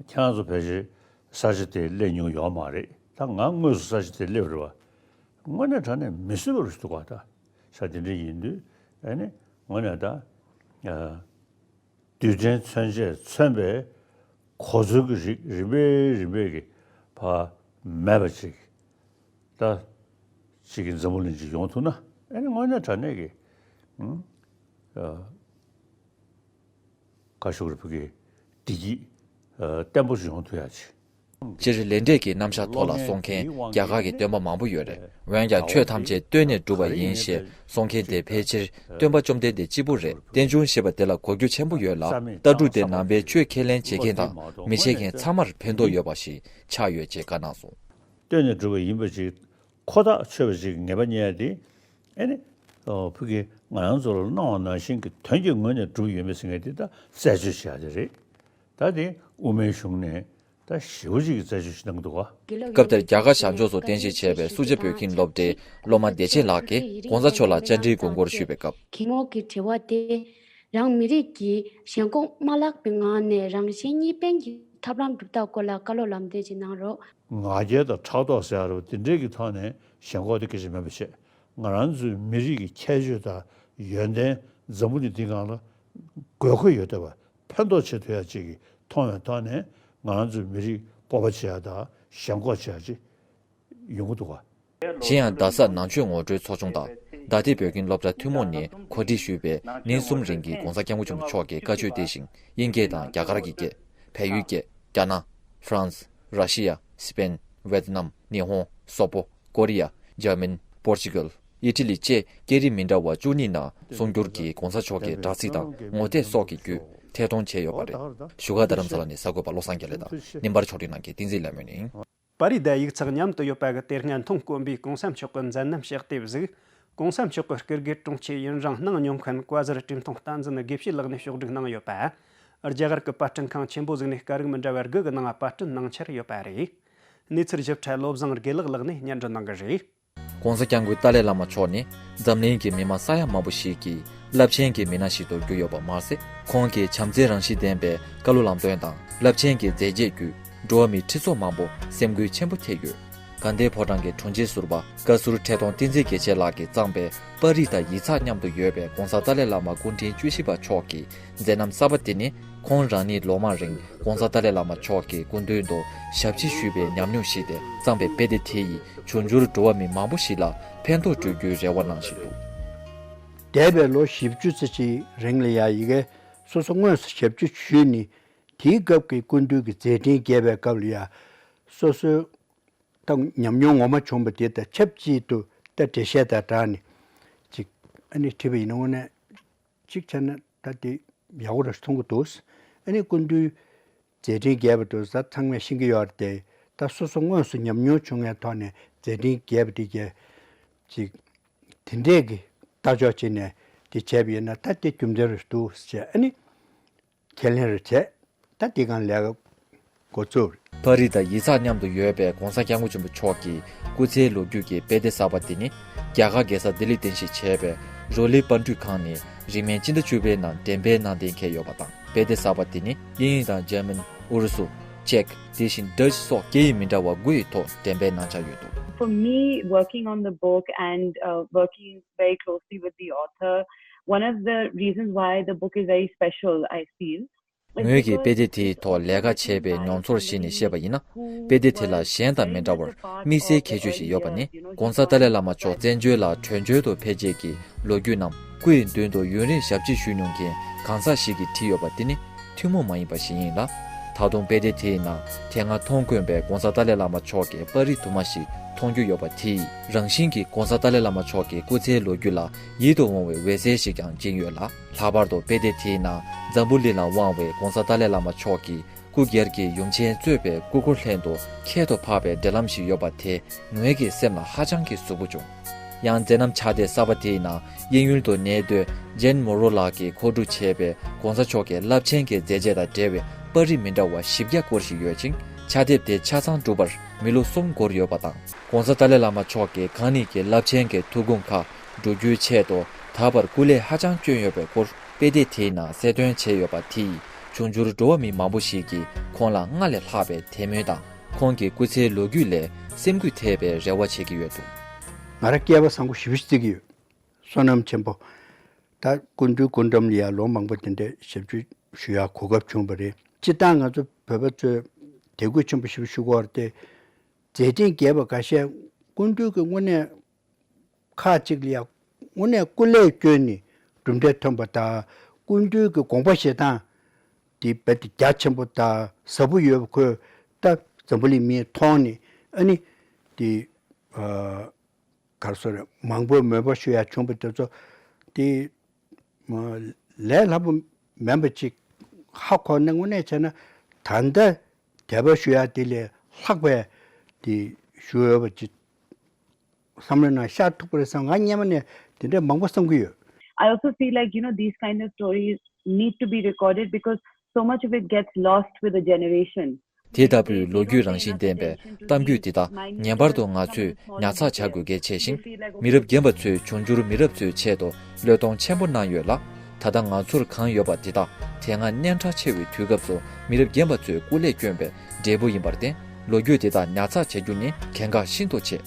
ཁྱེད་རང་ཚོ་ཕལ་ཆེར་ས་ཆ་དེ་སླེབས་མྱོང་ཡོད་མ་རེད། ད་ང་དངོས་སུ་ས་ཆ་དེ་སླེབས་རེད་བ། དངོས་གནས་དྲང་གནས་མི་བཟོད་པ་རུ་འདུག་ག་ད་ས་དེ་འདྲ་ཡིན་དུས་ཨ་ནི་དངོས་གནས་ད་ཨ། རྡུལ་ཕྲན་མཚོན་ཆས་མཚོན་པའི་གོ་མཚོན་གྱི་རིགས་རིམ་པས་རིམ་པས་ཀྱི་ཕར་མེད་པ་ཅིག་ད་ཅིག་གི་འཛམ་བུ་གླིང་ཅིག་ཡོང་ཐུབ་ན་ཨ་ནི་དངོས་གནས་དྲང་གནས་ཀྱི་ཨ་ཁ་ཤུགས་རེ་ཕུག་གི་བདེ་སྐྱིད་བརྟན་པོ་ཞིག་ཡོང་ཐུབ་ཡ་ཅིག་སྤྱིར་ལས་འབྲས་ཀྱི་རྣམ་གཞག་ཐོག་ལ་གསུང་མཁན་རྒྱ་གར་གྱི་སྟོན་པ་མང་པོ་ཡོད་རེད། འོན་ཀྱང་ཆོས་ཐམས་ཅད་སྟོན་ནས་གྲུབ་པ་ཡིན་ཞེས་གསུང་མཁན་དེ་ཕལ་ཆེར་སྟོན་པ་བཅོམ་ལྡན་འདས་གཅིག་པུ་རེད། རྟེན་འབྱུང་ཞེས་པ་དེ་ལ་གོ་རྒྱུ་ཆེན་པོ་ཡོད་ལ། ལྟ་གྲུབ་དེ་ནང་པའི་ཆོས་ཁས་ལེན་བྱེད་མཁན་དང་མི་བྱེད་མཁན་ཚང་མར་ཕན་ཐོགས་ཡོད་པ་ཞིག་ཆགས་ཡོད་ཅེས་བཀའ་གནང་སོང་། སྟོན་ནས་གྲུབ་པ་ཡིན་པ་ཞིག་ཁོ་ཐག་ཆོད་པ་ཞིག་ངེས་པ་རྙེད་ཡ་དེ་ཨེ་ནི་ཕུགས་ཀྱི་ང་རང་ཚོ་ལ་གནང་བ་ནང་བཞིན་གྱི་དོན་གྱི་ངོས་ནས་གྲུབ་ཡོད་མེད་ཟེར་མཁན་དེ་ད་རྩད་གཅོད་བྱེད་ཡ་དེ་རེད། ད་དེ་དབུ་མའི་གཞུང་ནས་ད་ཞེ་པོ་ཅིག་གི་རྩད་གཅོད་ཞིག་གནང་འདུག་ག་སྐབས་དེར་རྒྱ་གར་བྱང་ཕྱོགས་སུ་རྟེན་གཞི་བྱས་པའི་སུ་ཇཱ་བོད་ཁྱིམ་སློབ་གྲྭའི་སློབ་མ་བདེ་ཆེན་ལགས་ཀྱིས་༸གོང་ས་མཆོག་ལ་བཅར་འདྲིའི་དགོངས་སྐོར་ཞུས་པའི་སྐབས། གད་མོ་གི་དྲི་བ་དེ་རང་མི་རིགས་ཀྱི་ཞེན་ཁོག་མ་བརླག་པའི་ངང་ནས་རང་གཞན་གཉིས་ཕན་གྱི་ཐབས་ལམ་སྒྲུབ་ཐབས་སྐོར་ལ་བཀའ་སློབ་ལམ་སྟོན་ཅིག་གནང་རོགས། ང་རྒྱལ་དང་ཕྲག་དོག་ཟེར་ཡ་རེད་བ། དེ་འདྲས་ཀྱི་ཐོག་ནས་ཞེན་ཁོག་དེ་སྐད་ཆ་མེད་པ་བྱས། ང་རང་ཚོའི་མི་རིགས་ཀྱི་ཁྱད་ཆོས་དང་ཡོན་ཏན་འཛམ་བུ་གླིང་འདི་སྒང་ལ་དགོས་མཁོ་ཡོད་བསྡད་པ། ཕན་ཐོགས་བྱེད་ཐུབ་ཡ་ཅིག་གི་མཐོང་བའི་ཐོག་ནས་ང་རང་ཚོའི་མི་རིགས་སྤོབས་པ་བྱེད་ཡ་དང་ཞེན་ཁོག་བྱེད་ཡ་ཅིག་ཡོང་གི་འདུག་ག་གཞན་ཡང་རྡ་ས་ནང་ཆོས་ངོ་སྤྲོད་ཚོགས་ཆུང་དང་རྡ་སྟེང་བོད་ཁྱིམ་སློབ་གྲྭ་ཐུན་མོང་ནས་གོ་སྒྲིག་ཞུས་པའི་ཉིན་གསུམ་རིང་གི་༸གོང་ས་༸སྐྱབས་མགོན་ཆེན་པོ་མཆོག་གི་བཀའ་ཆོས་དེ་བཞིན་དབྱིན་སྐད་དང་རྒྱ་གར་གྱི་སྐད། བལ་ཡུལ་སྐད། རྒྱ་ནག་ཧྥ་རན་སི། ར་ཤི་ཡ། སི་པེན། ཝེ་ཏི་ནམ། ཉི་ཧོང་། སོག་པོ། ཀོ་རི་ཡ། འཇར་མན། པོར་ཅི་གལ། ཨི་ཊ་ལི་བཅས་སྐད་རིགས་མི་འདྲ་བ་བཅུ་གཉིས་ནང་གསུང་སྒྱུར་གྱིས་༸གོང་ས་མཆོག་གི་དྲ་ཚིགས་དང་ངོ་དེབ་སོགས་ཀྱི་བརྒྱུད་ཐད་གཏོང་བྱས་ཡོད་པ་རེད། བཞུགས་སྒར་རྡ་རམ་ས་ལ་ནས་གསར་འགོད་པ་བློ་བཟང་རྒྱལ་ལེགས་དང་བརྙན་པར་ཕྱོགས་སྒྲིག་གནང་མཁན་བསྟན་འཛིན་ལྷ་མོ་ཡིན། པར་རིས་དང་ཡིག་ཚགས་མཉམ་དུ་ཡོད་པ་གི་དེ་སྔ་མཐོང་དཀོན་པའི་༸གོང་ས་མཆོག་གི་མཛད་རྣམ་ཞིག་ལྟེབ་གཟིགས། ༸གོང་ས་མཆོག་གི་སྐུ་སྒེར་དྲུང་ཆེ་ཡུན་རིང་གནང་མྱོང་མཁན་བཀའ་ཟུར་བཀྲས་མཐོང་བསྟན་འཛིན་དགེ་བཤེས་ལགས་ནས་ཕྱོགས་སྒྲིག་གནང་ཡོད་པ། རྒྱ་གར་གྱི་པར་སྐྲུན་ཁང་ཆེན་པོ་ཟིག་ནས་སྐད་རིགས་མི་འདྲ་བའི་དགུ་གི་ནང་པར་སྐྲུན་གནང་འཆར་ཡོད་པ་རེད། གནས་ཚུལ་ཞིབ་ཕྲ་བློ་བཟང་དགེ་ལེགས་ལགས་ནས་སྙན་སྒྲོན་གནང་གི་རེད། ༸གོང་ས་༸སྐྱབས་མགོན་ཏཱ་ལའི་བླ་མ་མཆོག་ནི་འཛམ་གླིང་གི་མི་མང་ས་ཡ་མང་པོ་ཞིག་གི་རླབས་ཆེན་གྱི་མི་སྣ་ཞིག་ཏུ་གྱུར་ཡོད་པ་མ་ཟད། ཁོང་གི་བྱམས་བརྩེའི་རང་བཞིན་ལྡན་པའི་བཀའ་སློབ་ལམ་སྟོན་དང་རླབས་ཆེན་གྱི་མཛད་རྗེས་བརྒྱུད་འགྲོ་བ་མིའི་ཁྲི་ཚོ་མང་པོ་སེམས་འགུལ་ཆེན་པོ་ཐེབས་ཡོད། དགའ་ལྡན་ཕོ་བྲང་གི་དྲུང་ཆེ་ཟུར་པ་བཀའ་ཟུར་འཕྲིན་གཏོང་བསྟན་འཛིན་དགེ་ཆེ་ལགས་ཀྱིས་བརྩམས་པའི་པར་རིས་དང་ཡིག་ཚགས་མཉམ་དུ་ཡོད་པའི་༸གོང་ས་ཏཱ་ལའི་བླ་མ་སྐུ་ཕྲེང་བཅུ་བཞི་པ་མཆོག་གི་མཛད་རྣམ་གསར་པ་དེ་ནི། ཁོང་རང་ཉིད་ལོ་མང་རིང་༸གོང་ས་ཏཱ་ལའི་བླ་མ་མཆོག་གི་སྐུ་མདུན་དུ་ཞབས་ཕྱི་ཞུས་པའི་ཉམས་མྱོང་ཞིག་སྟེ། བརྩམས་པའི་དཔེ་དེབ་དེ་ཡིས་འབྱུང་འགྱུར་འགྲོ་བ་མི་མང་པོ་ཞིག་ལ་ཕན་ཐོགས་སྤྲོད་རྒྱུའི་རེ་བ་གནང་བཞིན་འདུག་འདས་པའི་ལོ་བཞི་བཅུ་ཙམ་ཞིག་རིང་ལ་ཡ་ཡི་གེ་སོ་སོ་དངོས་སུ་ཞབས་ཕྱི་ཞུས་ནས་དེའི་སྐབས་ཀྱི་སྐུ་མདུན་གྱི་མཛད་འཕྲིན་རྒྱས་པའི་སྐབས་ལ་ཡ་སོ་སོའི་ད་ཉམས་མྱོང་ངོ་མ་བྱུང་བ་དེ་དང་ཆབས་ཅིག་ཏུ་ད་འགྲེལ་བཤད་དང་སྦྲགས་ནས་ཅིག་ཨ་ནི་བྲིས་པ་ཡིན་ན་དངོས་གནས། གཅིག་བྱས་ན་ད་དེ་ཡག་པོ་རེད་མཐོང་གི་འདུག་ཨ་ནི་སྐུ་མདུན་མཛད་འཕྲིན་རྒྱས་པ་དེ་ཚོ་ཚང་མས་ཤེས་ཀྱི་ཡོད་རེད་དེ། ད་སོ་སོ་དངོས་སུ་ཉམས་མྱོང་བྱུང་བའི་ཐོག་ནས་མཛད་འཕྲིན་རྒྱས་པ་དེ་གྱད་ཅིག་དེ་འདྲས་ཀྱི་ལྟ་ཕྱོགས་བྱས་ནས་དེ་བྱས་པ་ཡིན་ན་ད་དེ་རྒྱུ་མཚན་རེད་འདུག་ཟེར་ཨ་ནི་ཁས་ལེན་རེ་བྱས། ད་དེ་སྒང་ལས་ཀ་འགོ་ཚུགས། པར་རིས་དང་ཡིག་ཚགས་མཉམ་དུ་ཡོད་པའི་༸གོང་ས་༸སྐྱབས་མགོན་ཆེན་པོ་མཆོག་གི་སྐུ་ཚེའི་ལོ་རྒྱུས་ཀྱི་དཔེ་དེབ་གསར་པ་དེ་ནི། རྒྱ་གར་རྒྱལ་ས་ལྡི་ལིར་རྟེན་གཞི་བྱས་པའི་རོ་ལི་པར་འཕྲུལ་ཁང་ནས་རིང་མིན་སྤྱི་ཟླ་བཅུ་པའི་ནང་འགྲེམས་སྤེལ་གནང་གཏན་འཁེལ་ཡོད་པ་དང་། དཔེ་དེབ་གསར་པ་དེ་ནི་དབྱིན་ཡིག་དང་འཇར་མན། ཨུ་རུ་སུ། ཅེཀ། དེ་བཞིན་ཌཆ་སོགས་སྐད་ཡིག་མི་འདྲ་བ་དགུ་ཡི་ཐོག་འགྲེམས་སྤེལ་གནང་འཆར་ཡོད་འདུག For me, working on the book and, uh, working very closely with the author, one of the reasons why the book is very special, I feel, ངོས་ཀྱིས་དཔེ་དེབ་དེའི་ཐོག་ལས་ཀ་བྱས་པའི་མྱོང་ཚོར་ཞིག་ནས་བཤད་པ་ཡིན་ན། དཔེ་དེབ་དེ་ལ་གཞན་དང་མི་འདྲ་བར་དམིགས་བསལ་ཁྱད་ཆོས་ཤིག་ཡོད་པ་ནི། ༸གོང་ས་ཏཱ་ལའི་བླ་མ་མཆོག་བཙན་བྱོལ་ལ་བྲོས་བྱོལ་དུ་ཕེབས་རྗེས་ཀྱི་ལོ་རྒྱུས་རྣམས་སྐུ་ཡི་མདུན་དུ་ཡུན་རིང་ཞབས་ཕྱི་ཞུས་མྱོང་མཁན་གང་ཟག་ཞིག་གིས་བྲིས་ཡོད་པ་དེ་ནི་ཐུན་མོང་མ་ཡིན་པ་ཞིག་ཡིན་ལ། ད་དུང་དཔེ་དེབ་དེའི་ནང་དེ་སྔ་མཐོང་དཀོན་པའི་༸གོང་ས་ཏཱ་ལའི་བླ་མ་མཆོག་གི་པར་རིས་དུ་མ་ཞིག་མཐོང་རྒྱུ་ཡོད་པ་དེས་རང་བཞིན་གྱིས་༸གོང་ས་ཏཱ་ལའི་བླ་མ་མཆོག་གི་སྐུ་ཚེའི་ལོ་རྒྱུས་ལ་ཡིད་དུ་འོང་བའི་འོད་གསལ་ཞིག་ཀྱང་སྦྱིན་ཡོད་ལ། ལྷག་པར་དུ་དཔེ་དེབ་དེའི་ནང་འཛམ་བུ་གླིང་ལ་དབང་བའི་༸གོང་ས་ཏཱ་ལའི་བླ་མ་མཆོག་གི་སྐུ་སྒེར་གྱི་ཡུམ་ཆེན་གཙོས་པའི་སྐུ་འཁོར་ལྷན་དུ་ཁྱད་དུ་འཕགས་པའི་འབྲེལ་ལམ་ཞིག་ཡོད་པ་དེ་ངོས་ཀྱི་སེམས་ལ་ཧ་ཅང་གི་ཟུག་པོ་བྱུང་། ཡང་མཛད་རྣམ་ཕྱག་དེབ་གསར་པ་དེའི་ནང་དབྱིན་ཡུལ་དུ་གནས་སྡོད་ཇེན་མོ་རོ་ལགས་ཀྱིས་མཁོ་སྒྲུབ་བྱས་པའི་༸གོང་ས་མཆོག་གི་རླབས་ཆེན་གྱི་མཛད་རྗེས་དང་འབྲེལ་བའི་པར་རིས་མི་འདྲ་བ་བཞི་བརྒྱ་སྐོར་ཞིག་ཡོད་ཅིང་། ཕྱག་དེབ་དེ་ཆ་ཚང་འགྲུབ་པར་མི་ལོ་གསུམ་འགོར་ཡོད་པ་དང་། ༸གོང་ས་ཏཱ་ལའི་བླ་མ་མཆོག་གིས་གང་ཉིད་ཀྱི་རླབས་ཆེན་གྱི་ཐུགས་དགོངས་ཁག་བསྒྲུབ་རྒྱུའི་ཆེད་དུ་ད་བར་སྐུ་ལས་ཧ་ཅང་བསྐྱོན་ཡོད་པའི་སྐོར་དཔེ་དེབ་དེའི་ནང་གསལ་སྟོན་བྱས་ཡོད་པ་དེས། འབྱུང་འགྱུར་འགྲོ་བ་མི་མང་པོ་ཞིག་གིས་ཁོང་ལ་སྔར་ལས་ལྷག་པའི་དད་མོས་དང་། ཁོང་གི་སྐུ་ཚེའི་ལོ་རྒྱུས་ལས་སེམས་འགུལ་ཐེབས་པའི་རེ་བ་བྱེད་ཀྱི་ཡོད་འདུག་ང་རང་སྐལ་བ་བཟང་པོ་ཞེ་པོ་ཅིག་བརྩི་གི་ཡོད། བསོད་ནམས་ཆེན་པོ། ད་སྐུ་མདུན་སྐུ་འགྲམ་ལ་ཡང་ལོ་མང་པོ་དེ་འདྲའི་ཞབས་ཕྱི་ཞུ་ཡག་གོ་སྐབས་བྱུང་བ་རེད། སྤྱིར་བཏང་ང་ཚོ་བོད་པ་ཚོས་དད་གུས་ཆེན་པོ་ཞེ་པོ་ཞུ་དགོས་རེད་དེ། མཛད་འཕྲིན་རྒྱས་པ་འགའ་ཤས་སྐུ་མདུན་གྱི་དངོས་གནས་ཁག་ཅིག་ལ་ཡང་དངོས་གནས་སྐུ་ལས་བསྐྱོན་ནས་གྲུབ་འབྲས་ཐོན་པ་དང་། སྐུ་མདུན་གྱི་དགོངས་པ་བཞེས་སྟངས་དེ་རྦད་དེ་རྒྱ་ཆེན་པོ་དང་ཟབ་པོ་ཡོད་པ་ཁོས་ད་འཛམ་བུ་གླིང་མིས་མཐོང་ནས། ཨ་ནི་དེ་ཨ། ག་རེ་ཟེར་རེད། མང་པོས་མོས་པ་ཞུ་ཡག་བྱུང་བ་དེ་ཚོ་དེ་ལས་སླ་པོ་མིན་པ་ཅིག་ཧ་གོ་ནས། དངོས་གནས་བྱས་ན་ད་ལྟ་དད་པ་ཞུ་ཡག་དེ་ལས་ལྷག་པའི་དེ་ཞུ་འོས་པ་ཅིག་བསམ་བློའི་ནང་ཤར་ཐུབ་པ་རེད་བསམ། ང་སྔོན་མ་ནས་དེ་འདྲ་མང་པོ་བསམ་གྱི་ཡོད། I also feel like, you know, these kind of stories need to be recorded because so much of it gets lost with the generation. དེ་ལྟ་བུའི་ལོ་རྒྱུས་རང་བཞིན་ལྡན་པའི་གཏམ་རྒྱུད་འདི་དག་ངེས་པར་དུ་ང་ཚོས་ཉར་ཚགས་བྱ་དགོས་གལ་ཆེ་ཞིང་། མི་རབས་རྒན་པ་ཚོས་འབྱུང་འགྱུར་མི་རབས་ཚོའི་ཆེད་དུ་བློས་གཏོང་ཆེན་པོ་གནང་ཡོད་ལ། ད་ལྟ་ང་ཚོར་གང་ཡོད་པ་འདི་དག་དེ་སྔ་གནད་འགག་ཆེ་བའི་དུས་སྐབས་སུ་མི་རབས་རྒན་པ་ཚོས་སྐུ་ལས་བསྐྱོན་པའི་འབྲས་བུ་ཡིན་པར་བརྟེན། ལོ་རྒྱུས་འདི་དག་ཉར་ཚགས་བྱ་རྒྱུ་ནི་གལ་འགངས་ཤིན་ཏུ་ཆེ།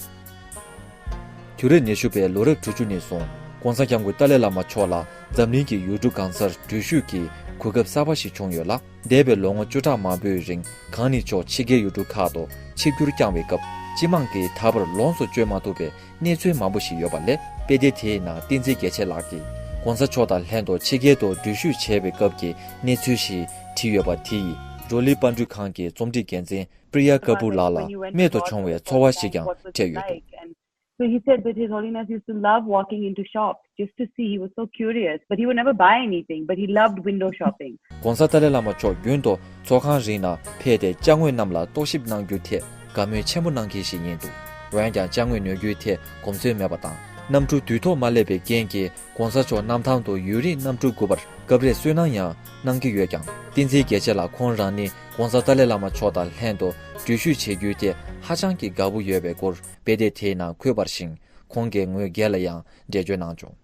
དུས་རབས་ཉི་ཤུ་པའི་ལོ་རབས་དྲུག་ཅུ་ནས་བཟུང་། ༸གོང་ས་༸སྐྱབས་མགོན་ཏཱ་ལའི་བླ་མ་མཆོག་ལ་འཛམ་གླིང་གི་ཡུལ་གྲུ་གང་སར་འགྲུལ་བཞུད་ཀྱི་གོ་སྐབས་གསར་པ་ཞིག་བྱུང་ཡོད་ལ། འདས་པའི་ལོ་ངོ་བཅུ་ཕྲག་མང་པོའི་རིང་། གང་ཉིད་མཆོག་ཕྱི་རྒྱལ་ཡུལ་གྲུ་ཁག་ཏུ་ཆིབས་བསྒྱུར་བསྐྱངས་པའི་སྐབས། སྤྱི་དམངས་ཀྱིས་ད་བར་ལོངས་སུ་སྤྱོད་མ་ཐུབ་པའི་གནས་ཚུལ་མང་པོ་ཞིག་ཡོད་པ་ལས། དཔེ་དེབ་དེའི་ནང་བསྟན་འཛིན་རྒྱལ་མཚན་ལགས་ཀྱིས་༸གོང་ས་མཆོག་དང་ལྷན་དུ་ཕྱི་རྒྱལ་དུ་འགྲུལ་བཞུད་བྱས་པའི་སྐབས་ཀྱི་གནས་ཚུལ་ཞིག་བྲིས་ཡོད་པ་དེ་ཡིས། རོ་ལི་པར་སྐྲུན་ཁང་གི་རྩོམ་སྒྲིག་འགན་འཛིན་པྲི་ཡ་ཀ་པུར་ལགས་ལ་རྨད་དུ་བྱུང་བའི་ཚོར་བ་ཞིག་ཀྱང་སྤྲད་ཡོད་འདུག། So he said that His Holiness used to love walking into shops just to see. He was so curious, but he would never buy anything, but he loved window shopping. ༸གོང་ས་ཏཱ་ལའི་བླ་མ་མཆོག་རྒྱུན་དུ་ཚོགས་ཁང་རིགས་ནང་ཕེབས་ཏེ་ཅ་དངོས་རྣམས་ལ་རྟོག་ཞིབ་གནང་རྒྱུ་དེ་དགའ་མོས་ཆེན་པོ་གནང་མཁན་ཞིག་ཡིན་འདུག། འོན་ཀྱང་ཅ་དངོས་ཉོ་རྒྱུའི་ཐད་གོམས་སྲོལ་མེད་པ་དང་། གནམ་གྲུ་དུས་ཐོག་མ་སླེབས་པའི་རྐྱེན་གྱིས་༸གོང་ས་མཆོག་གནམ་ཐང་དུ་ཡུན་རིང་གནམ་གྲུ་སྒུག་པར་སྐབས་རེ་སུན་སྣང་ཡང་གནང་གི་ཡོད་ཀྱང་། བསྟན་འཛིན་རྒྱལ་མཚན་ལགས་ཁོང་རང་ནི་༸གོང་ས་ཏཱ་ལའི་བླ་མ་མཆོག་དང་ལྷན་དུ་འགྲུལ་བཞུད་བྱེད་རྒྱུའི་ཐད་ཧ་ཅང་གི་དགའ་པོ་ཡོད་པའི་སྐོར་དཔེ་དེབ་དེའི་ནང་འཁོད་པར་ཤིང་། ཁོང་གིས་ངོས་སྒེར་ལ་ཡང་འགྲེལ་བརྗོད་གནང་བྱུང་།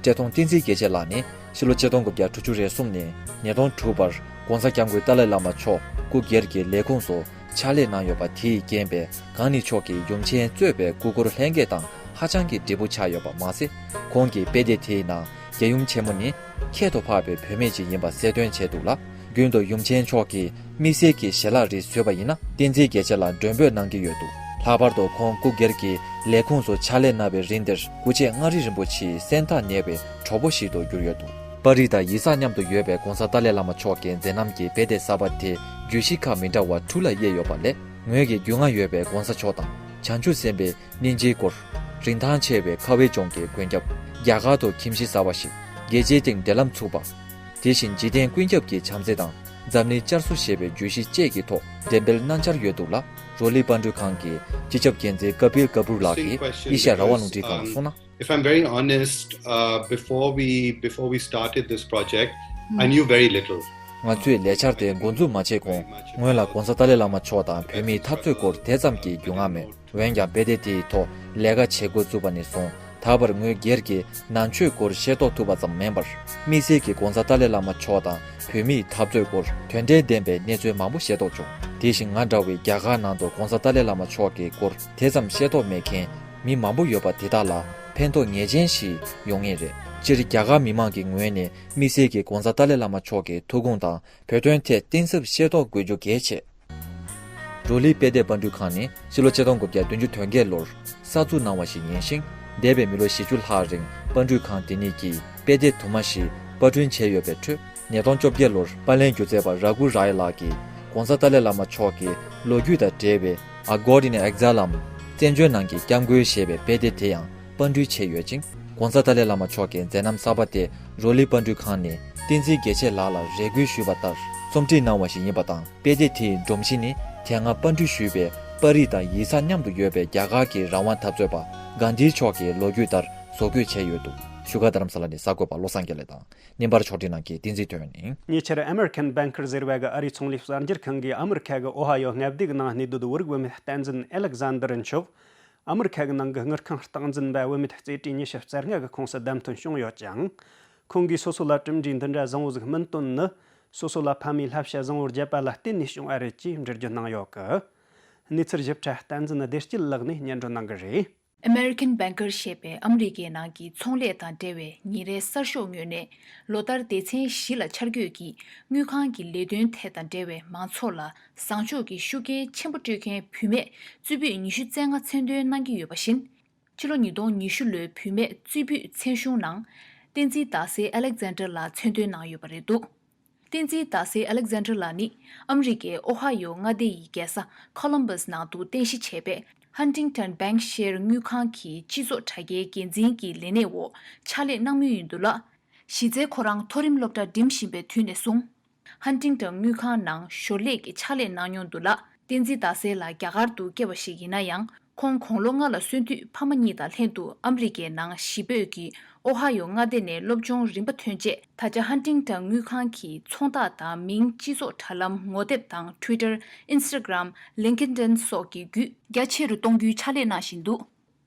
བཀྲས་མཐོང་བསྟན་འཛིན་རྒྱལ་མཚན་ལགས་ནི་ཕྱི་ལོ་ཆིག་སྟོང་དགུ་བརྒྱ་དྲུག་ཅུ་རེ་གསུམ་ནས་ཉིས་སྟོང་དྲུག་བར་༸གོང་ས་༸སྐྱབས་མགོན་ཏཱ་ལའི་བླ་མ་མཆོག་སྐུ་སྒེར་གྱི་ལས་ཁུངས་སུ་ཕྱག་ལས་གནང་ཡོད་པ་དེས་རྐྱེན་པས། གང་ཉིད་མཆོག་གི་ཡུམ་ཆེན་གཙོས་པའི་སྐུ་འཁོར་ལྷན་རྒྱས་དང་ཧ་ཅང་གི་འབྲེལ་བོ་ཆགས་ཡོད་པ་མ་ཟད། ཁོང་གིས་དཔེ་དེབ་དེའི་ནང་རྒྱལ་ཡུམ་ཆེན་མོ་ནི་ཁྱད་དུ་འཕགས་པའི་བུད་མེད་ཅིག་ཡིན་པ་གསལ་སྟོན་བྱས་འདུག་ལ། རྒྱུན་དུ་ཡུམ་ཆེན་མཆོག་གིས་དམིགས་བསལ་གྱི་ཞལ་ལག་རིགས་བཟོས་པ་ཡིན་ན། བསྟན་འཛིན་རྒྱལ་མཚན་ལ་མགྲོན་འབོད་གནང་གི་ཡོད་འདུག། ལྷག་པར་དུ་ཁོང་སྐུ་སྒེར་གྱི་ལས་ཁུངས་སུ་ཕྱག་ལས་གནང་བའི་རིང་འདིར། སྐུ་མཆེད་མངའ་རིས་རིན་པོ་ཆེའི་སེམས་ཐག་ཉེ་བའི་གྲོགས་པོ་ཞིག་ཏུ་གྱུར་ཡོད་འདུག། པར་རིས་དང་ཡིག་ཚགས་མཉམ་དུ་ཡོད་པའི་༸གོང་ས་ཏཱ་ལའི་བླ་མ་མཆོག་གི་མཛད་རྣམ་གྱི་དཔེ་དེབ་གསར་པ་དེ་བརྗོད་གཞི་ཁག་མི་འདྲ་བ་དྲུག་ལ་དབྱེ་ཡོད་པ་ལས། ངོས་ཀྱི་རྒྱུས་མངའ་ཡོད་པའི་༸གོང་ས་མཆོག་དང་། བྱང་ཆུབ་སེམས་དཔའི་སྙིང་རྗེའི་སྐོར། རིན་ཐང་ཆེ་བའི་ཁ་བའི་ལྗོངས་ཀྱི་མགོན་སྐྱབས། རྒྱ་གར་དུ་ཁྱིམ་གཞིས་གསར་བ་ཞིག། རྒྱལ་སྤྱིའི་སྟེང་འབྲེལ་ལམ་ཚུགས་པ། དེ་བཞིན་འཇིག་རྟེན་ཀུན་ཁྱབ་ཀྱི་བྱམས་བརྩེ་དང་འཛམ་གླིང་བསྐྱར་གསོ་ཞེས་པའི་བརྗོད་གཞི་བཅས་ཀྱི་ཐོག་འགྲེམས་སྤེལ་གནང་འཆར་ཡོད་འདུག་ལ། རོ་ལི་པར་སྐྲུན་ཁང་གི་སྤྱི་ཁྱབ་འགན་འཛིན་ཀ་པིལ་ཀ་པུར་ལགས་ཀྱིས་ཨེ་ཤ་ཡ་རང་དབང་རླུང་འཕྲིན་ཁང་ལ་གསུངས་ན། If I'm very honest, uh, before we before we started this project, I knew very little. ང་ཚོས་ལས་འཆར་དེ་འགོ་འཛུགས་མ་བྱས་གོང་། སྔོན་ལ་༸གོང་ས་ཏཱ་ལའི་བླ་མ་མཆོག་དང་བོད་མིའི་འཐབ་རྩོད་སྐོར་དེ་ཙམ་གྱི་རྒྱུས་མངའ་མེད། འོན་ཀྱང་དཔེ་དེབ་དེའི་ཐོག་ལས་ཀ་བྱེད་འགོ་བཙུགས་པ་ནས་བཟུང་། ད་བར་ངོས་སྒེར་གྱི་ནང་ཆོས་སྐོར་ཤེས་རྟོགས་ཐུབ་པ་ཙམ་མིན་པར། དམིགས་བསལ་གྱིས་༸གོང་ས་ཏཱ་ལའི་བླ་མ་མཆོག་དང་བོད་མིའི་འཐབ་རྩོད་སྐོར་དོན་འབྲེལ་ལྡན་པའི་གནས་ཚུལ་མང་པོ་ཤེས་རྟོགས་བྱུང་། དེ་བཞིན་ང་འདྲ་བའི་རྒྱ་གར་ནང་དུ་༸གོང་ས་ཏཱ་ལའི་བླ་མ་མཆོག་གི་སྐོར་དེ་ཙམ་ཤེས་རྟོགས་མེད་མཁན་མི་མང་པོ་ཡོད་པ་དེ་དག་ལ་ཕན་ཐོགས་ངེས་ཅན་ཞིག་ཡོང་ངེས་རེད། སྤྱིར་རྒྱ་གར་མི་མང་གི་ངོས་ནས་དམིགས་བསལ་གྱིས་༸གོང་ས་ཏཱ་ལའི་བླ་མ་མཆོག་གི་ཐུགས་དགོངས་དང་བོད་དོན་ཐད་གཏིང་ཟབ་ཤེས་རྟོགས་དགོས་རྒྱུ་གལ་ཆེ། འབྲོག་གླིང་དཔེ་དེབ་པར་སྐྲུན་ཁང་ནི་ཕྱི་ལོ་ཆིག་སྟོང་དགུ་བརྒྱ་བདུན་ཅུ་དོན་བརྒྱད་ལོར་གསར་འཛུགས་གནང་བ་ཞིག་ཡིན་ཞིང་། འདས་པའི་མི་ལོ་བཞི་བཅུ་ལྷག་རིང་པར་སྐྲུན་ཁང་དེ་ཉིད་ཀྱིས་དཔེ་དེབ་དུ་མ་ཞིག་པར་སྐྲུན་བྱས་ཡོད་པའི་ཁྲོད། ཉིས་སྟོང་བཅོ་བརྒྱད་ལོར་པར་ལེན་སྒྱུ་རྩལ་པ་ར་གུ་རའི་ལགས་ཀྱིས་༸གོང་ས་ཏཱ་ལའི་བླ་མ་མཆོག་གི་ལོ་རྒྱུས་དང་འབྲེལ་བའི་A God in Exile འམ། བཙན་བྱོལ་ནང་གི་སྐྱབས་མགོན་ཞེས་པའི་དཔེ་དེབ་དེ་ཡང་པར་སྐྲུན་བྱས་ཡོད་ཅིང་། ༸གོང་ས་ཏཱ་ལའི་བླ་མ་མཆོག་གི་མཛད་རྣམ་གསར་པ་དེ་རོ་ལི་པར་སྐྲུན་ཁང་ནས་བསྟན་འཛིན་རྒྱལ་མཚན་ལགས་ལ་རེ་སྐུལ་ཞུས་པ་ལྟར་རྩོམ་སྒྲིག་གནང་བ་ཞིག་ཡིན་པ་དང་། དཔེ་དེབ་དེའི་སྒྲོམ་གཞི་ནི་དེ་སྔ་པར་སྐྲུན་ཞུས་པའི་པར་རིས་དང་ཡིག་ཚགས་མཉམ་དུ་ཡོད་པའི་རྒྱ་གར་གྱི་རང་དབང་འཐབ་རྩོད་པ་གྷན་དྷི་མཆོག་གི་ལོ་རྒྱུས་ལྟར་བཟོ་བཀོད་བྱས་ཡོད་འདུག། བཞུགས་སྒར་རྡ་རམ་ས་ལ་ནས་གསར་འགོད་པ་བློ་བཟང་དགེ་ལེགས་དང་། བརྙན་པར་ཕྱོགས་སྒྲིག་གནང་མཁན་བསྟན་འཛིན་དོན་ཡོད་ཡིན། ཉེ་ཆར་American Banker ཟེར་བ་གི་ཨ་རིའི་ཚོང་ལས་གསར་འགྱུར་ཁང་གིས་ཨ་མི་རི་ཁ་གི་ཨོ་ཧ་ཡོ་མངའ་སྡེ་གི་ནང་གནས་སྡོད་བོད་རིགས་བུད་མེད་བསྟན་འཛིན་ཨེ་ལེག་ཟན་དར་མཆོག་ཨ་མི་རི་ཁ་གི་ནང་གི་དངུལ་ཁང་སྟངས་འཛིན་པ་བུད་མེད་རྩེ་གྲས་ཉི་ཤུ་རྩ་ལྔ་གི་ཁོངས་སུ་བདམས་ཐོན་བྱུང་ཡོད་ཅིང་། ཁོང་གིས་སོ་སོ་ལ་གྲུབ་འབྲས་འདི་འདྲ་བཟང་བོ་ཟིག་སྨིན་དོན་ནི། སོ་སོ་ལ་ཕ་མའི་བསླབ་བྱ་བཟང་བོ་བརྒྱབ་པ་ལ་བརྟེན་ནས་བྱུང་བ་རེད་ཅེས་འགྲེལ་བརྗོད་གནང་ཡོད་གི། གནས་ཚུལ་ཞིབ་ཕྲ་བསྟན་འཛིན་བདེ་སྐྱིད་ལགས་ནས་སྙན་སྒྲོན་གནང་གི་རེད། American Banker ཞེས་པའི་ཨ་མི་རི་ཀའི་ནང་གི་ཚོང་ལས་དང་འབྲེལ་བའི་ཉིན་རེའི་གསར་ཤོག་ངོས་ནས། ལོ་ལྟར་སྡེ་ཚན་བཞི་ལ་འཆར་འགོད་ཀྱིས་དངུལ་ཁང་གི་ལས་དོན་ཐད་དང་འབྲེལ་བའི་མང་ཚོགས་ལ་བཟང་ཕྱོགས་ཀྱི་ཤུགས་རྐྱེན་ཆེན་པོ་སྤྲོད་མཁན་བུད་མེད་རྩེ་ཕུད་ཉི་ཤུ་རྩ་ལྔ་མཚན་འདོན་གནང་གི་ཡོད་པ་བཞིན། ཕྱི་ལོ་ཉིས་སྟོང་ཉི་ཤུ་ལོའི་བུད་མེད་རྩེ་ཕུད་མཚན་གཞུང་ནང་། བསྟན་འཛིན་ཟླ་སེར་ཨ་ལེག་ཛན་ཌར་ལགས་མཚན་འདོན་གནང་ཡོད་པ་རེད་འདུག་བསྟན་འཛིན་ཟླ་སེར་ཨ་ལེག་ཛན་ཌར་ལགས་ནི་ཨ་མི་རི་ཀའི་ཨོ་ཧ་ཡོ་མངའ་སྡེ་ཡི་རྒྱལ་ས་ཁོ་ལམ་བྷ་སི་ནང་དུ་རྟེན་གཞི་བྱས་པའི་Huntington Bank Share དངུལ་ཁང་གི་སྤྱི་ཚོགས་དྲ་རྒྱའི་འགན་འཛིན་གྱི་ལས་གནས་འོག་ཕྱག་ལས་གནང་མུས་ཡིན་འདུག་ལ། གཞི་རྩའི་ཁོ་རང་མཐོ་རིམ་སློབ་གྲྭ་འགྲིམ་བཞིན་པའི་དུས་ནས་བཟུང་། Huntington དངུལ་ཁང་ནང་ཞོར་ལས་ཀྱི་ཕྱག་ལས་གནང་མྱོང་འདུག་ལ། བསྟན་འཛིན་ཟླ་སེར་ལགས་རྒྱ་གར་དུ་སྐྱེས་པ་ཞིག་ཡིན་ན་ཡང་། ཁོང་དགུང་ལོ་ལྔ་ལ་སོན་དུས་ཕ་མ་གཉིས་དང་ལྷན་དུ་ཨ་མི་རི་ཀའི་ནང་གཞིས་སྤོས་ཀྱི་ཨོ་ཧ་ཡོ་མངའ་སྡེ་ནས་སློབ་སྦྱོང་རིམ་པ་ཐོན་རྗེས། ད་ཆ་Huntington དངུལ་ཁང་གི་ཚོང་རྟགས་དང་མིང་སྤྱི་ཚོགས་དྲ་ལམ་ངོ་དེབ་དང་Twitter, Instagram, LinkedIn སོགས་ཀྱི་བརྒྱུད་རྒྱ་ཆེ་རུ་གཏོང་རྒྱུའི་ཕྱག་ལས་གནང་བཞིན་འདུག་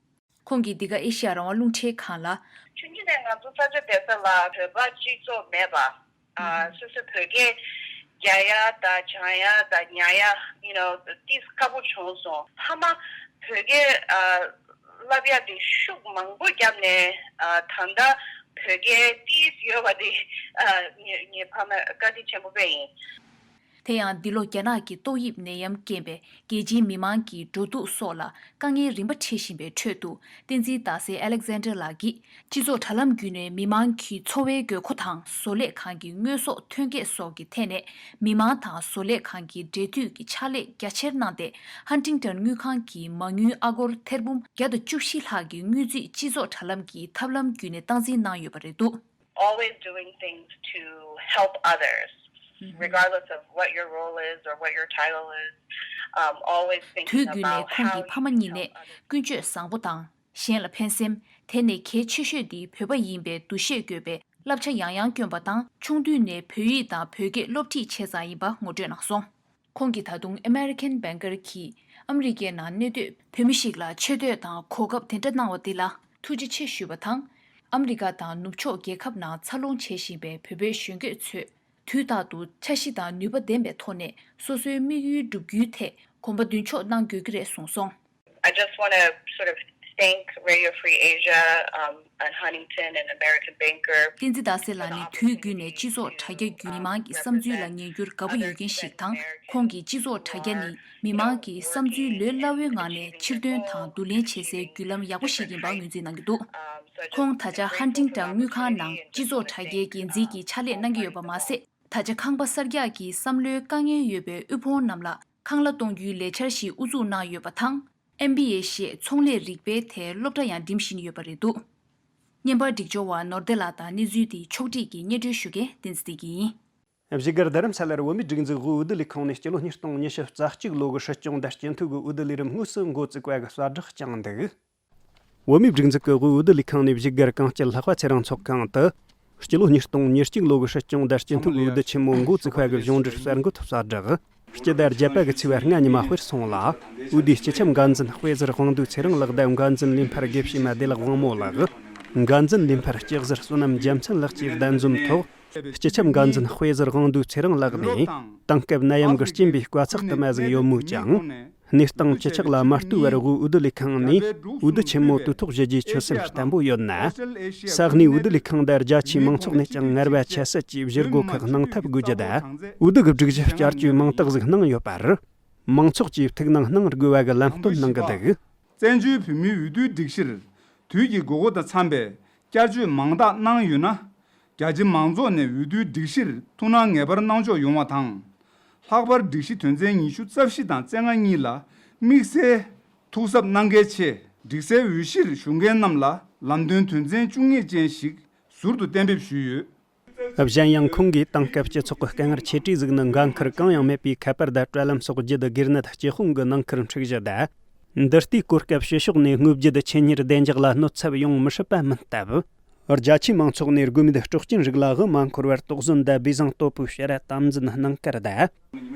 ཁོང་གིས་འདི་ག་ཨེ་ཤི་ཡ་རང་དབང་རླུང་འཕྲིན་ཁང་ལ། ཆུང་ཆུང་ནས་ང་ཚོ་ས་ཆ་དེ་ཚོ་ལ་བོད་པ་སྤྱི་ཚོགས་མེད་པ། ཨ། སོ་སོའི་བོད་སྐད་རྒྱག་ཡ་དང་སྦྱང་ཡ་དང་ཉར་ཡ། you know ཏིས་ཁག་པོ་བྱུང་སོང་། ཕ་མ་བོད་སྐད་ཨ་བསླབ་ཡ་དེ་ཤུགས་མང་པོ་བརྒྱབ་ནས། ཨ། ད་ལྟ་བོད་སྐད་ཏིས་ཡོད་པ་དེ། ཨ། ངའི་ངའི་ཕ་མ་བཀའ་དྲིན་ཆེན་པོ་དཔེ་ཡིན། དེ་ཡང་འདི་ལོ་རྒྱ་ནག་གི་ཏོག་དབྱིབས་ནད་ཡམས་རྐྱེན་པས་རྒྱལ་སྤྱིའི་མི་མང་གི་འགྲོ་འདུག་སོགས་ལ་དཀའ་ངལ་རིམ་པ་འཕྲད་བཞིན་པའི་ཁྲོད་དུ། བསྟན་འཛིན་ཟླ་སེར་ཨ་ལེག་ཛན་ཌར་ལགས་ཀྱིས་སྤྱི་ཚོགས་དྲ་ལམ་བརྒྱུད་ནས་མི་མང་གི་འཚོ་བའི་དགོས་མཁོ་དང་། བཟོ་ལས་ཁང་གི་དངོས་ཟོག་ཐོན་སྐྱེད་སོགས་ཀྱི་ཐད་ནས་མི་མང་དང་བཟོ་ལས་ཁང་གི་འབྲེལ་མཐུད་ཀྱི་ཕྱག་ལས་རྒྱ་ཆེར་གནང་སྟེ། Huntington དངུལ་ཁང་གི་མ་དངུལ་ཨ་སྒོར་ཐེར་འབུམ་བརྒྱ་དང་བཅུ་བཞི་ལྷག་གི་དངུལ་རྩིས་སྤྱི་ཚོགས་དྲ་ལམ་གྱི་ཐབས་ལམ་བརྒྱུད་ནས་སྟངས་འཛིན་གནང་ཡོད་པ་རེད་འདུག always doing things to help others, regardless of what your role is or what your title is. Um, always thinking about how you can help others. དུས་རྒྱུན་ནས་ཁོང་གི་ཕ་མ་གཉིས་ནས་ཀུན་སྤྱོད་བཟང་པོ་དང་། གཞན་ལ་ཕན་སེམས། དེ་ནས་གལ་ཆེ་ཤོས་འདི་བོད་པ་ཡིན་པའི་འདུ་ཤེས་དགོས་པའི་བསླབ་བྱ་ཡང་ཡང་བསྐྱོན་པ་དང་། ཆུང་དུས་ནས་བོད་ཡིག་དང་བོད་སྐད་སློབ་ཁྲིད་བྱས་ཙང་ཡིན་པ་ངོ་སྤྲོད་གནང་སོང་། ཁོང་གིས་ད་དུང་American Banker གིས་ཨ་མི་རི་ཀའི་ནང་གནས་སྡོད་བོད་མི་ཞིག་ལ་ཆེ་བསྟོད་དང་གོ་སྐབས་དེ་འདྲ་གནང་བ་འདི་ལ་ཐུགས་རྗེ་ཆེ་ཞུས་པ་དང་། ཨ་མི་རི་ཀ་དང་ནུབ་ཕྱོགས་རྒྱལ་ཁབ་ནང་འཚར་ལོངས་བྱེད་བཞིན་པའི་བོད་པའི་གཞོན་སྐྱེས་ཚོས་དུས་རྟག་ཏུ་འཆར་གཞི་དང་ནུས་པ་ལྡན་པའི་ཐོག་ནས་སོ་སོའི་དམིགས་ཡུལ་བསྒྲུབ་རྒྱུའི་ཐད་གོམ་པ་མདུན་ཕྱོགས་གནང་དགོས་ཀྱི་རེད་གསུངས་སོང་། I just want to sort of thank Radio Free Asia, um, and Huntington and American Banker. བསྟན་འཛིན་ཟླ་སེར་ལགས་ནི་དུས་རྒྱུན་ནས་སྤྱི་ཚོགས་དྲ་རྒྱ་བརྒྱུད་མི་མང་གི་བསམ་ཚུལ་ལ་ཉན་རྒྱུར་དགའ་པོ་ཡོད་མཁན་ཞིག་དང་། ཁོང་གིས་སྤྱི་ཚོགས་དྲ་རྒྱ་ནི་མི་མང་གི་བསམ་ཚུལ་ལོས་སླ་བོའི་ངང་ནས་ཕྱིར་འདོན་དང་བསྡུ་ལེན་བྱེད་སའི་བརྒྱུད་ལམ་ཡག་པོ་ཞིག་ཡིན་པ་ངོས་འཛིན་གནང་གི་འདུག་ཁོང་ད་ཆ་Huntington དངུལ་ཁང་ནང་སྤྱི་ཚོགས་དྲ་རྒྱའི་འགན་འཛིན་གྱི་ཕྱག་ལས་གནང་གི་ཡོད་པ་མ་ཟད། ད་ཆ་ཁང་པ་གསར་རྒྱག་གི་བསམ་བློའི་དཀའ་ངལ་ཡོད་པའི་དབུལ་ཕོངས་རྣམས་ལ་ཁང་གླ་གཏོང་རྒྱུའི་ལས་འཆར་ཞིག་དབུ་འཛུགས་གནང་ཡོད་པ་དང་། ཨེམ་བི་ཨེ་ཞེས་ཚོང་ལས་རིག་པའི་ཐད་སློབ་གྲྭ་ཡང་འགྲིམ་བཞིན་ཡོད་པ་རེད་འདུག་བརྙན་པར་སྒྲིག་སྦྱོར་བ་ནོར་བདེ་ལགས་དང་གནས་ཚུལ་དེ་ཕྱོགས་སྒྲིག་གིས་སྙན་སྒྲོན་ཞུ་མཁན་བསྟན་འཛིན་བདེ་སྐྱིད་ཡིན། བཞུགས་སྒར་རྡ་རམ་ས་ལར་བོད་མིའི་སྒྲིག་འཛུགས་དབུས་འོས་བསྡུ་ལས་ཁང་ནས་སྤྱི་ལོ་ཉིས་སྟོང་ཉི་ཤུ་རྩ་གཅིག་ལོ་གི་སྲིད་སྐྱོང་དང་སྤྱི་འཐུས་ཀྱི་འོས་བསྡུ་ལས་རིམ་དངོས་སུ་འགོ་བཙུགས་པ་གི་གསལ་བསྒྲགས་བསྐྱངས་འདུག་བོད་མིའི་སྒྲིག་འཛུགས་ཀྱི་དབུས་འོས་བསྡུ་ལས་ཁང་ནས་བཞུགས་སྒར་གངས་སྐྱིད་ལྷག་པ་ཚེ་རིང་ཚོགས་ཁང་དུ། སྤྱི་ལོ་ཉིས་སྟོང་ཉེར་གཅིག་ལོ་གི་སྲིད་སྐྱོང་དང་སྤྱི་འཐུས་འོས་བསྡུ་ཆེན་མོ་འགོ་བཙུགས་པ་གི་གཞུང་འབྲེལ་གསར་འགོད་གསལ་བསྒྲགས། སྤྱི་ཟླ་བརྒྱད་པ་གི་ཚེས་པ་ལྔ་ཉི་མ་དཔེར་སོང་ལ། འོས་བསྡུའི་སྤྱི་ཁྱབ་འགན་འཛིན་དཔེ་ཟུར་དབང་འདུས་ཚེ་རིང་ལགས་དང་འགན་འཛིན་ལས་འཕར་དགེ་བཤེས་མ་བདེ་ལེགས་དབང་མོ་ལགས། འགན་འཛིན་ལས་འཕར་སྐྱག་ཟུར་བསོད་ནམས་རྒྱལ་མཚན་ལགས་ཀྱིས་གདན་འཛོམས་ཐོག་སྤྱི་ཁྱབ་འགན་འཛིན་དཔེ་ཟུར་དབང་འདུས་ཚེ་རིང་ལགས་ནས་དེང་སྐབས་ནད་ཡམས་ཀྱི་རྐྱེན་པས་དཀའ་ཚེགས་དུ་མ་ཟིག་ཡོད་མོད་ཀྱང་། གནས་སྟངས་ཅི་ཆགས་ལ་མ་ལྟོས་པར་དབུས་འོས་བསྡུ་ལས་ཁང་ནས་འོས་བསྡུ་ཆེན་མོ་དུས་ཐོག་ཞུ་རྒྱུའི་ཆོད་སེམས་བརྟན་པོ་ཡོད་ན། ས་གནས་འོས་བསྡུ་ལས་ཁང་དང་རྒྱ་ཆེའི་མང་ཚོགས་ནས་ཀྱང་ངར་བ་ཆེ་སྲིད་ཀྱིས་བཞུར་སྒོ་ཁག་གནང་ཐབས་དགོས་རྒྱུ་དང་། འོས་བསྡུ་གི་སྒྲིག་གཞི་བསྐྱར་བཅོས་མང་དག་ཟིག་གནང་ཡོད་པར། མང་ཚོགས་ཀྱིས་ཐུགས་སྣང་གནང་དགོས་པ་གི་ལམ་སྟོན་གནང་གི་འདུག་བཙན་བྱོལ་བོད་མིའི་འོས་བསྡུའི་སྒྲིག་གཞིར་དུས་ཀྱི་དགོས་མཁོ་དང་འཚམ་པའི་བསྐྱར་བཅོས་མང་དག་གནང་ཡོད་ན། རྒྱ་ཆེ་མང་ཚོགས་ནས་འོས་བསྡུའི་སྒྲིག་གཞིར་ཐུགས་སྣང་ངེས་པར་གནང་ཕྱོགས་ཡོང་བ་དང་། ལྷག་པར་སྒྲིག་གཞི་དོན་ཚན་ཉི་ཤུ་རྩ་བཞི་དང་རྩ་ལྔ་གཉིས་ལ་དམིགས་བསལ་ཐུགས་གཟབ་གནང་གལ་ཆེ། སྒྲིག་སའི་འོས་གཞིར་ཞུགས་མཁན་རྣམས་ལ་ལམ་སྟོན་དོན་ཚན་བཅུ་གཉིས་ཅན་ཞིག་ཟུར་དུ་གཏན་འབེབས་ཞུས་ཡོད། གཞན་ཡང་ཁོང་གིས་དེང་སྐབས་སྤྱི་ཚོགས་ཀྱི་དཀའ་ངལ་ཆེ་གྲས་ཟིག་ནི་འགན་ཁུར་གང་ཡང་མེད་པའི་ཁ་པར་དང་དྲ་ལམ་སོགས་བརྒྱུད་སྒེར་ནད་སྤྱི་དཔུང་གི་ནང་ཁུལ་འཁྲུག་གཞི་དང་། འདི་ལྟའི་གོ་སྐབས་ཕྱི་ཕྱོགས་ནས་དངོས་བརྒྱུད་ཆེད་གཉེར་བདེ་འཇགས་ལ་གནོད་ཚབས་ཡོང་མི་སྲིད་པ་མིན་སྟབས། རྒྱ་ཆེའི་མང་ཚོགས་ནས་དགོས་མེད་སྲོག་རྐྱེན་རིགས་ལའང་མ་འཁོར་བར་དོགས་ཟོན་དང་སྦས་བཟང་དོད་པོའི་ཕྱིར་དམ་འཛིན་གནང་བཀར་དང་།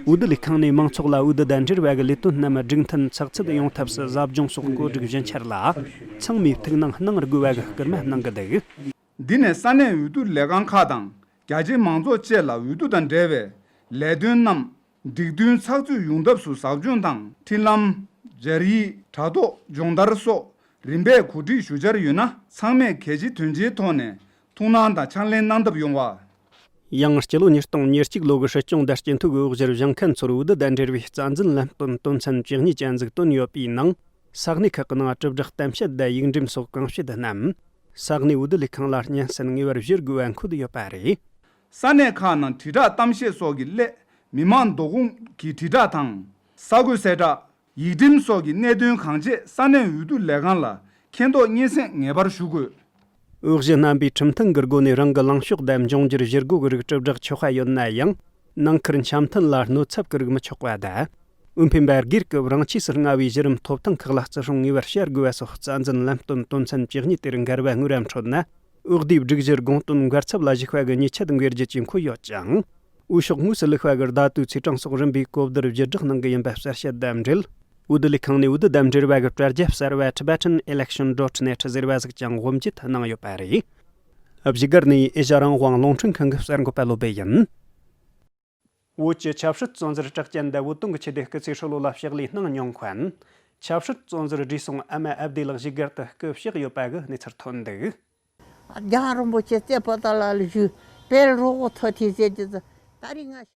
འོས་བསྡུ་ལས་ཁང་ནས་མང་ཚོགས་ལ་འོས་བསྡུ་དང་འབྲེལ་བ་གི་ལས་དོན་རྣམས་སྒྲིག་མཐུན་ཚགས་ཚུད་ཡོང་ཐབས་སུ་ཟབ་སྦྱོང་སོགས་བཀོད་སྒྲིག་ཞུ་འཆར་ལ་ཚང་མས་ཐུགས་སྣང་གནང་དགོས་པ་གི་སྐུལ་མ་གནང་གི་འདུག། འདི་ནས་ས་གནས་འོས་བསྡུ་ལས་ཁང་ཁག་དང་རྒྱ་ཆེའི་མང་ཚོགས་བཅས་ལ་འོས་བསྡུ་དང་འབྲེལ་བའི་ལས་དོན་རྣམས་སྒྲིག་མཐུན་ཚགས་ཚུད་ཡོང་ཐབས་སུ་ཟབ་སྦྱོང་དང་འཕྲིན་ལམ། སྦྱར་ཡིག་དྲ་ཐོག་སྦྱོང་བརྡར་སོགས་རིམ་པས་གོ་སྒྲིག་ཞུ་འཆར་ཡོད་ན། ཚང་མས་གལ་ཆེ་དོན་ཆེའི་ཐོག་ནས་ཐུགས་སྣང་དང་ཕྱག་ལེན་གནང་ཐབས་ཡོང་བ། ཡང་སྤྱི་ལོ་ཉིས་སྟོང་ཉེར་གཅིག་ལོ་གི་སྲིད་སྐྱོང་དང་སྤྱི་འཐུས་ཀྱི་འོས་གཞིར་བཞེངས་མཁན་ཚོར་འོས་བསྡུ་དང་འབྲེལ་བའི་རྩ་འཛིན་ལམ་སྟོན་དོན་ཚན་བཅུ་གཉིས་ཅན་ཟིག་བཏོན་ཡོད་པའི་ནང་། ས་གནས་ཁག་གི་ནང་དྲིལ་བསྒྲགས་གཏམ་བཤད་དང་ཡིག་འགྲེམས་སོགས་གང་བྱེད་རྣམས། ས་གནས་འོས་བསྡུ་ལས་ཁང་ལ་སྙན་སེང་ངེས་པར་ཞུ་དགོས་པ་འཁོད་ཡོད་པ་རེད། ས་གནས་ཁག་ནང་དྲིལ་བསྒྲགས་གཏམ་བཤད་སོགས་ཀྱི་སླད་མི་མང་བསྡུ་སྐོང་གི་དྲིལ་བསྒྲགས་དང་། ས་འགོད་གསལ་བསྒྲགས། ཡིག་འགྲེམས་སོགས་ཀྱི་གནད་དོན་གང་ཆེད་ས་གནས་འོས་བསྡུ་ལས་ཁང་ལ་མཁྱེན་རྟོགས་སྙན་སེང་ངེས་པར་ཞུ་དགོས། འོས་གཞི་རྣམ་པའི་ཁྲིམས་མཐུན་གྱི་སྒོ་ནས་རང་གི་ལངས་ཕྱོགས་དང་འབྱུང་འགྱུར་བཞེད་དགོས་ཀྱི་རིགས་དྲིལ་བསྒྲགས་ཆོག་པ་ཡོད་ན་ཡང་། ནང་ཁུལ་འཆམ་མཐུན་ལ་གནོད་ཚབས་ཀྱི་རིགས་མི་ཆོག་པ་དང་། འོས་འཕེན་པ་སྒེར་གྱི་རང་ཆས་སུ་མངའ་བའི་གཞི་རིམ་ཐོབ་ཐང་ཁག་ལ་བརྩི་སྲུང་ངེས་པར་བྱ་དགོས་པ་སོགས་རྩ་འཛིན་ལམ་སྟོན་དོན་ཚན་བཅུ་གཉིས་དེར་འགལ་བ་དངོས་ར་འཕྲོད་ན། འོས་བསྡུའི་སྒྲིག་གཞིར་དགོངས་དོན་འགལ་ཚབས་ལ་ཞུགས་པ་གི་ཉེས་ཆད་འགེལ་རྒྱུ་བཅས་འཁོད་ཡོད་ཅིང་། འོས་ཤོག་དངོས་སུ་བླུགས་པ་གི་བརྡ་དོའི་ཚེས་གྲངས་སོགས་རིམ་པས་གོ་བསྡུར་བརྒྱུད་བསྒྲགས་གནང་གི་ཡིན་པ་གསལ་བཤད་དང་འབྲེལ། འོས་བསྡུ་ལས་ཁང་ནས་འོས་བསྡུ་དང་འབྲེལ་བ་གི་དྲ་རྒྱ་གསར་བ་Tibetan Election dot net ཟེར་བ་ཟིག་ཀྱང་དབུ་འབྱེད་གནང་ཡོད་པ་རེད། བཞུགས་སྒར་ནས་ཨེ་ཤ་རང་དབང་རླུང་འཕྲིན་ཁང་གི་གསར་འགོད་པ་བློ་བྷེ་ཡིན། བོད་ཀྱི་ཆབ་སྲིད་བཙོན་ཟུར་གྲགས་ཅན་དང་བོད་དོན་གྱི་ཆེད་དུ་སྐུ་ཚེ་ཧྲིལ་བོ་ལ་ཕྱག་ལས་གནང་མྱོང་མཁན། ཆབ་སྲིད་བཙོན་ཟུར་བགྲེས་སོང་ཨ་མ་ཨ་བདེ་ལགས་བཞུགས་སྒར་དུ་སྐུ་གཤེགས་ཡོད་པ་གི་གནས་ཚུལ་ཐོན་འདུག། རྒྱལ་བ་རིན་པོ་ཆེ་རྩེ་པོ་ཏ་ལ་ལ་བཞུགས་དཔལ་རོགས་པོ་ཐོ་ཐེ་ཟེར་གྱི་ད་རིང་ང་།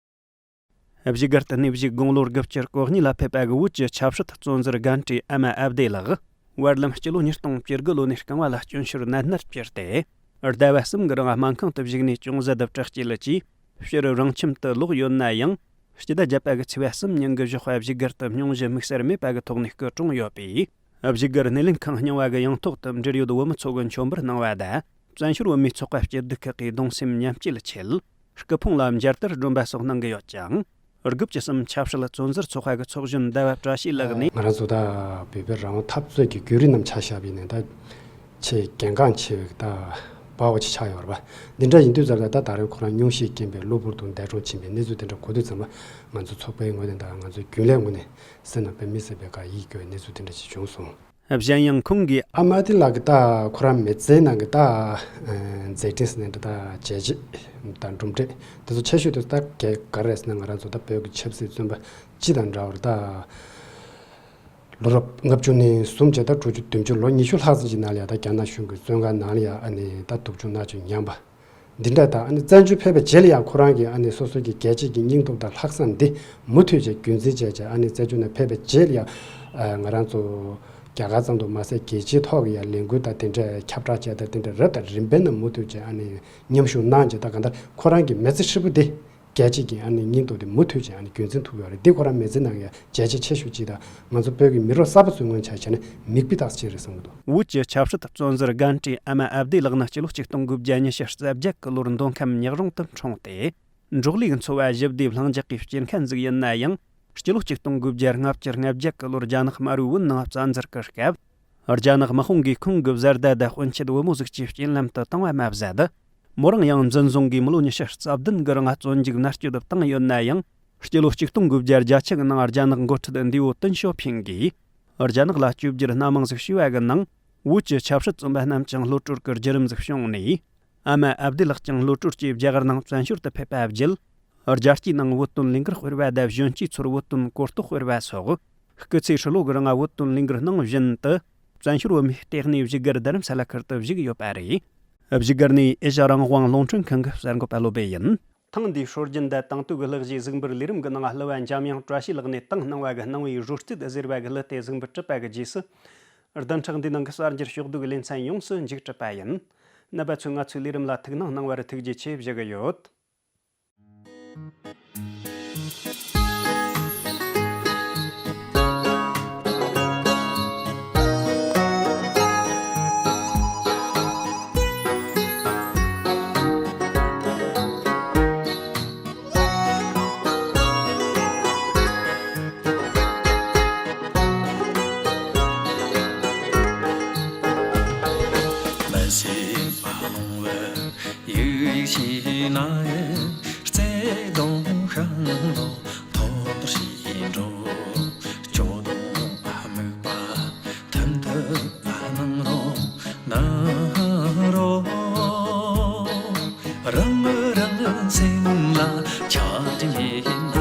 བཞུགས་སྒར་དུ་གནས་བཞུགས་དགུང་ལོ་དགུ་བཅུ་གོ་གཉིས་ལ་ཕེབས་པ་གི་བོད་ཀྱི་ཆབ་སྲིད་བཙོན་ཟུར་རྒན་གྲས་ཨ་མ་ཨ་བདེ་ལགས། བར་ལམ་སྤྱི་ལོ་ཉིས་སྟོང་བཅུ་དགུ་ལོ་ནས་རྐང་བ་ལ་སྐྱོན་ཤོར་ནད་མནར་གྱུར་ཏེ། ཟླ་བ་གསུམ་གི་རིང་སྨན་ཁང་དུ་བཞུགས་ནས་ཅུང་ཟད་དུ་དྲག་སྐྱེད་ལ་ཅིས་ཕྱིར་རང་ཁྱིམ་དུ་ལོག་ཡོད་ན་ཡང་། སྤྱི་ཟླ་བརྒྱད་པ་གི་ཚེས་པ་གསུམ་ཉིན་གྱི་ཞོགས་པ་བཞུགས་སྒར་དུ་སྙུང་གཞི་དམིགས་བསལ་མེད་པ་གི་ཐོག་ནས་སྐུ་གྲོངས་ཡོད་པས། བཞུགས་སྒར་སྣེ་ལེན་ཁང་རྙིང་བ་གི་ཡང་ཐོག་ཏུ་འབྲེལ་ཡོད་བོད་མི་ཚོ་གི་མཆོད་འབུལ་གནང་བ་དང་། བཙན་བྱོལ་བོད་མིའི་ཚོགས་པ་སྐྱིད་སྡུག་ཁག་གིས་གདུང་སེམས་མཉམ་སྐྱེད་ཆེད། སྐུ་ཕུང་ལ་མཇལ་དར་སྒྲོན་པ་སོགས་གནང་གི་ཡོད་ཅིང་། དགུ་བཅུ་གསུམ་ཆབ་སྲིད་བཙོན་ཟུར་ཚོགས་པ་གི་ཚོགས་གཞོན་ཟླ་བ་བཀྲ་ཤིས་ལགས་ནས། ང་རང་ཚོ་ད་བོད་པའི་རང་དབང་འཐབ་རྩོད་ཀྱི་བརྒྱུད་རིམ་རྣམས་ཆ་བཞག་པ་ཡིན་ན་ད་ཆེས་གལ་འགངས་ཆེ་བའི་ད་དཔའ་བོ་ཆེ་ཆགས་ཡོད་རེད་པ། འདི་འདྲ་ཡིན་དུས་ཙམ་ལ་ད་ད་རེས་ཁོ་རང་སྙུང་གཞི་རྐྱེན་པས་གློ་བུར་དུ་འདས་གྲོངས་ཕྱིན་པའི་གནས་ཚུལ་དེ་འདྲ་གོ་དུས་ཙམ་ལ་ང་ཚོ་ཚོགས་པའི་ངོས་ནས་ད་ང་ཚོའི་རྒྱུན་ལས་ངོས་ནས་སེམས་ནང་དཔེ་མི་སྲིད་པའི་དགའ་ཡིད་སྐྱོ་བའི་གནས་ཚུལ་དེ་འདྲ་ཞིག་བྱུང་སོང་། གཞན་ཡང་ཁོང་གིས། ཨ་མ་ཨ་བདེ་ལགས་ཀྱི་ད་ཁོ་རང་མི་ཚེའི་ནང་གི་ད་མཛད་འཕྲིན་ཟེར་ནས་འདྲ་ད་བྱས་རྗེས་དང་གྲུབ་འབྲས་དེ་ཚོ་ཆེ་ཤོས་དེ་ད་ག་ག་རེ་རེད་ཟེར་ན་ང་རང་ཚོ་ད་བོད་ཀྱི་ཆབ་སྲིད་བཙོན་པ་སྤྱི་དང་འདྲ་བར་ད་ལོ་རབས་ལྔ་བཅུ་ནས་བཟུང་བྱས་ད་དྲུག་ཅུ་བདུན་ཅུ་ལོ་ཉི་ཤུ་ལྷག་ཙམ་གྱི་ནང་ལ་ཡང་ད་རྒྱ་ནག་གཞུང་གི་བཙོན་ཁང་ནང་ལ་ཡང་ཨ་ནི་ད་སྡུག་སྦྱོང་མནར་གཅོད་མྱངས་པ། འདི་འདྲ་དང་ཨ་ནི་བཙན་བྱོལ་ཕེབས་པའི་རྗེས་ལ་ཡང་ཁོ་རང་གིས་ཨ་ནི་སོ་སོ་གི་རྒྱལ་གཅེས་ཀྱི་སྙིང་སྟོབས་དང་ལྷག་བསམ་འདི་མུ་མཐུད་བྱས་རྒྱུན་འཛིན་བྱས་བྱས་ཨ་ནི་བཙན་བྱོལ་ནས་ཕེབས་པའི་རྗེས་ལ་ཡང་ང་རང་ཚོ་རྒྱ་གར་ཙམ་དུ་མ་ཟད་རྒྱལ་སྤྱིའི་ཐོག་གི་ཡང་ལས་འགུལ་དང་དེ་འདྲའི་ཁྱབ་བསྒྲགས་བྱས་དང་དེ་འདྲ་རབ་དང་རིམ་པའི་ནང་མུ་མཐུད་བྱས་ཨ་ནི་མཉམ་ཞུགས་གནང་བྱས་ད་གང་ལྟར་ཁོ་རང་གི་མི་ཚེ་ཧྲིལ་པོ་འདི་རྒྱལ་གཅེས་ཀྱི་ཨ་ནི་སྙིང་སྟོབས་འདི་མུ་མཐུད་བྱས་ཨ་ནི་རྒྱུན་འཛིན་ཐུབ་ཡོད་རེད། འདི་ཁོ་རང་མི་ཚེ་ནང་གི་བྱས་རྗེས་ཆེ་ཤོས་གཅིག་དང་ང་ཚོ་བོད་ཀྱི་མི་རབས་གསར་པ་ཚོའི་ངོས་ཆ་བྱས་ན་མིག་དཔེ་དག་ཅིག་རེད་བསམ་གྱི་འདུག། བོད་ཀྱི་ཆབ་སྲིད་བཙོན་ཟུར་རྒན་གྲས་ཨ་མ་ཨ་བདེ་ལགས་ནི་སྤྱི་ལོ་ཆིག་སྟོང་དགུ་བརྒྱ་ཉི་ཤུ་རྩ་བརྒྱད་ཀྱི་ལོར་མདོ་ཁམས་ཉག་རོང་དུ་འཁྲུངས་ཏེ། འབྲོག་ལས་ཀྱི་འཚོ་བ་ཞི་བདེའི་ལྷིང་འཇགས་ཀྱི་སྐྱེས་མཁན་ཟིག་ཡིན་ན་ཡང་། སྤྱི་ལོ་ཆིག་སྟོང་དགུ་བརྒྱ་ལྔ་བཅུ་ང་བརྒྱད་ཀྱི་ལོར་རྒྱ་ནག་དམར་པོའི་བོད་ནང་བཙན་འཛུལ་གྱི་སྐབས། རྒྱ་ནག་དམག་དཔུང་གིས་ཁོང་གི་བཟའ་ཟླ་དང་སྤུན་མཆེད་བུ་མོ་ཟིག་ཆུའི་རྐྱེན་ལམ་དུ་བཏང་བ་མ་ཟད། མོ་རང་ཡང་འཛིན་བཟུང་གིས་མི་ལོ་ཉི་ཤུ་རྩ་བདུན་གྱི་རིང་བཙོན་འཇུག་མནར་གཅོད་དུ་བཏང་ཡོད་ན་ཡང་། སྤྱི་ལོ་ཆིག་སྟོང་དགུ་བརྒྱ་བརྒྱད་ཅུ་གི་ནང་རྒྱ་ནག་འགོ་ཁྲིད་འདས་པོ་ཏིན་ཞའོ་ཕིང་གིས། རྒྱ་ནག་ལ་བཅོས་བསྒྱུར་སྣ་མང་ཟིག་བྱས་པ་གི་ནང་། བོད་ཀྱི་ཆབ་སྲིད་བཙོན་པ་རྣམས་ཀྱང་གློད་གྲོལ་གྱི་བརྒྱུད་རིམ་ཟིག་བྱུང་ནས། ཨ་མ་ཨ་བདེ་ལགས་ཀྱང་གློད་གྲོལ་གྱིས་རྒྱ་གར་ནང་བཙན་བྱོལ་དུ་ཕེབས་པ་བརྒྱུད། རྒྱལ་སྤྱིའི་ནང་བོད་དོན་ལས་འགུལ་སྤེལ་བ་དང་གཞོན་སྐྱེས་ཚོར་བོད་དོན་གོ་རྟོགས་སྤེལ་བ་སོགས། སྐུ་ཚེ་ཧྲིལ་བོ་གི་རིང་བོད་དོན་ལས་འགུལ་གནང་བཞིན་དུ། བཙན་བྱོལ་བོད་མིའི་ལྟེ་གནས་བཞུགས་སྒར་རྡ་རམ་ས་ལ་ཁུལ་དུ་བཞུགས་ཡོད་པ་རེད། བཞུགས་སྒར་ནས་ཨེ་ཤ་རང་དབང་རླུང་འཕྲིན་ཁང་གི་གསར་འགོད་པ་བློ་བྷེ་ཡིན། ཐེངས་འདིའི་སྲོལ་རྒྱུན་དང་དེང་དུས་ཀྱི་གླུ་གཞས་གཟིགས་འབུལ་ལས་རིམ་གྱི་ནང་གླུ་བ་འཇམ་དབྱངས་བཀྲ་ཤིས་ལགས་ནས་དང་སྣང་བ་གི་སྣང་བའི་རོལ་རྩེད་ཟེར་བ་གི་གླུ་དེ་གཟིགས་འབུལ་གྲུབ་པ་གི་རྗེས་སུ། བདུན་ཕྲག་འདིའི་ནང་གི་གསར་འགྱུར་ཕྱོགས་བསྡུས་ཀྱི་ལེ་ཚན་ཡོངས་སུ་མཇུག་གྲུབ་པ་ཡིན། རྣམ་པ་ཚོས་ང་ཚོའི་ལས་རིམ་ལ་ཐུགས་སྣང་གནང་བར་ཐུགས་རྗེ་ཆེ་ཞུ་གི་ཡོད། ན་ཡོད་བརྩེ་དུང་ཤིང་ལོ་ཐོག་ཏུ་ཞིག་འགྲོ། སྐྱོ་གདུང་དམིགས་པ་ཐུམ་དུ་སྣང་རོ། སྣང་རོ། རང་རང་སེམས་ལ་ཆགས་ཀྱི་ཡིན་ན།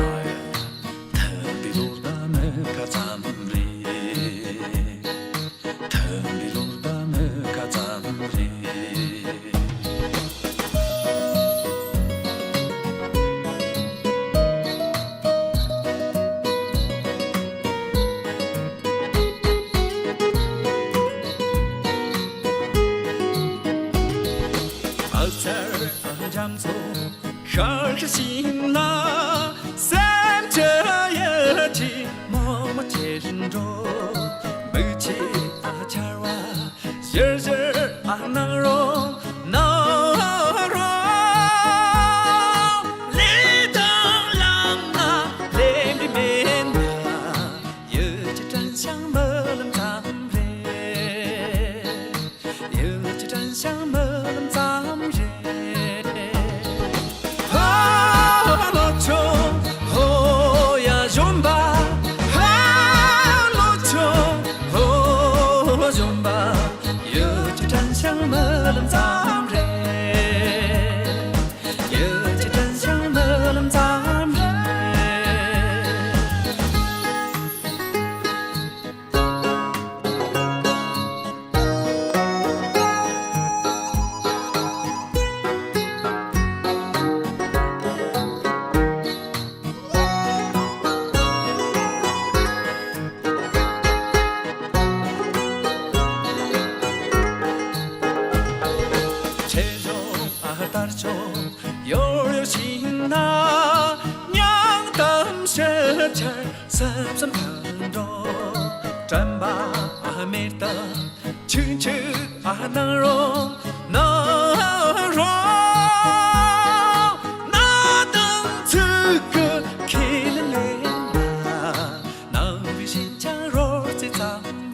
ཐུམ་པའི་ལོ་ཟླ་མི་ཁ་ཙམ་རེད། ཐུམ་པའི་ལོ་ཟླ་མི་ཁ་ཙམ་རེད། ཨ་ཚར་ཨ་འཇམ་ཚོ་ཤར་ཤར་ཞིག་ན། སེམས་ཀྱི་ཡིད་ཀྱི་མོག་མོག་ཅེར་འགྲོ། མིག་ཆུ་ཨ་ཆར་བ་ཞིར་ཞིར་ཨ་སྣང་རོ། སྣང་རོ། ལས་དང་ལམ་ན་ལེན་པའི་མེད་ན། ཡིད་ཀྱི་དྲན་ཤིང་རྨི་ལམ་ཙམ་རེད། ཡིད་ཀྱི་དྲན་ཤིང་རྨི་ལམ་ཙམ་རེད། ཧ་ལོ་ཆོ་ཧོ་ཡ་གཞོན་པ། ཧ་ལོ་ཆོ་ཧོ་གཞོན་པ། ཡིད་ཀྱི་དྲན་ཤིང་རྨི་ལམ་ཙམ་རེད། ཡིད་ཀྱི་དྲན་ཤིང་རྨི་ལམ་ཙམ་རེད། ཆེ་ཆུང་ཨ་དར་ཆུང་ཡོར་ཡོར་ཞིག་ན། མྱང་དམ་ཞིབ་ཆར་སེམས་སེམས་ཐང་འགྲོ། དྲན་པ་ཨ་མེར་ཏ་ཆུང་ཆུང་ཨ་སྣང་རོ། སྣང་རོ། ན་དང་ཚིག་གི་ཁས་ལེན་ལེན་ན། སྣང་བའི་ཞིང་ཆང་རོ་རྩེ་ཙམ།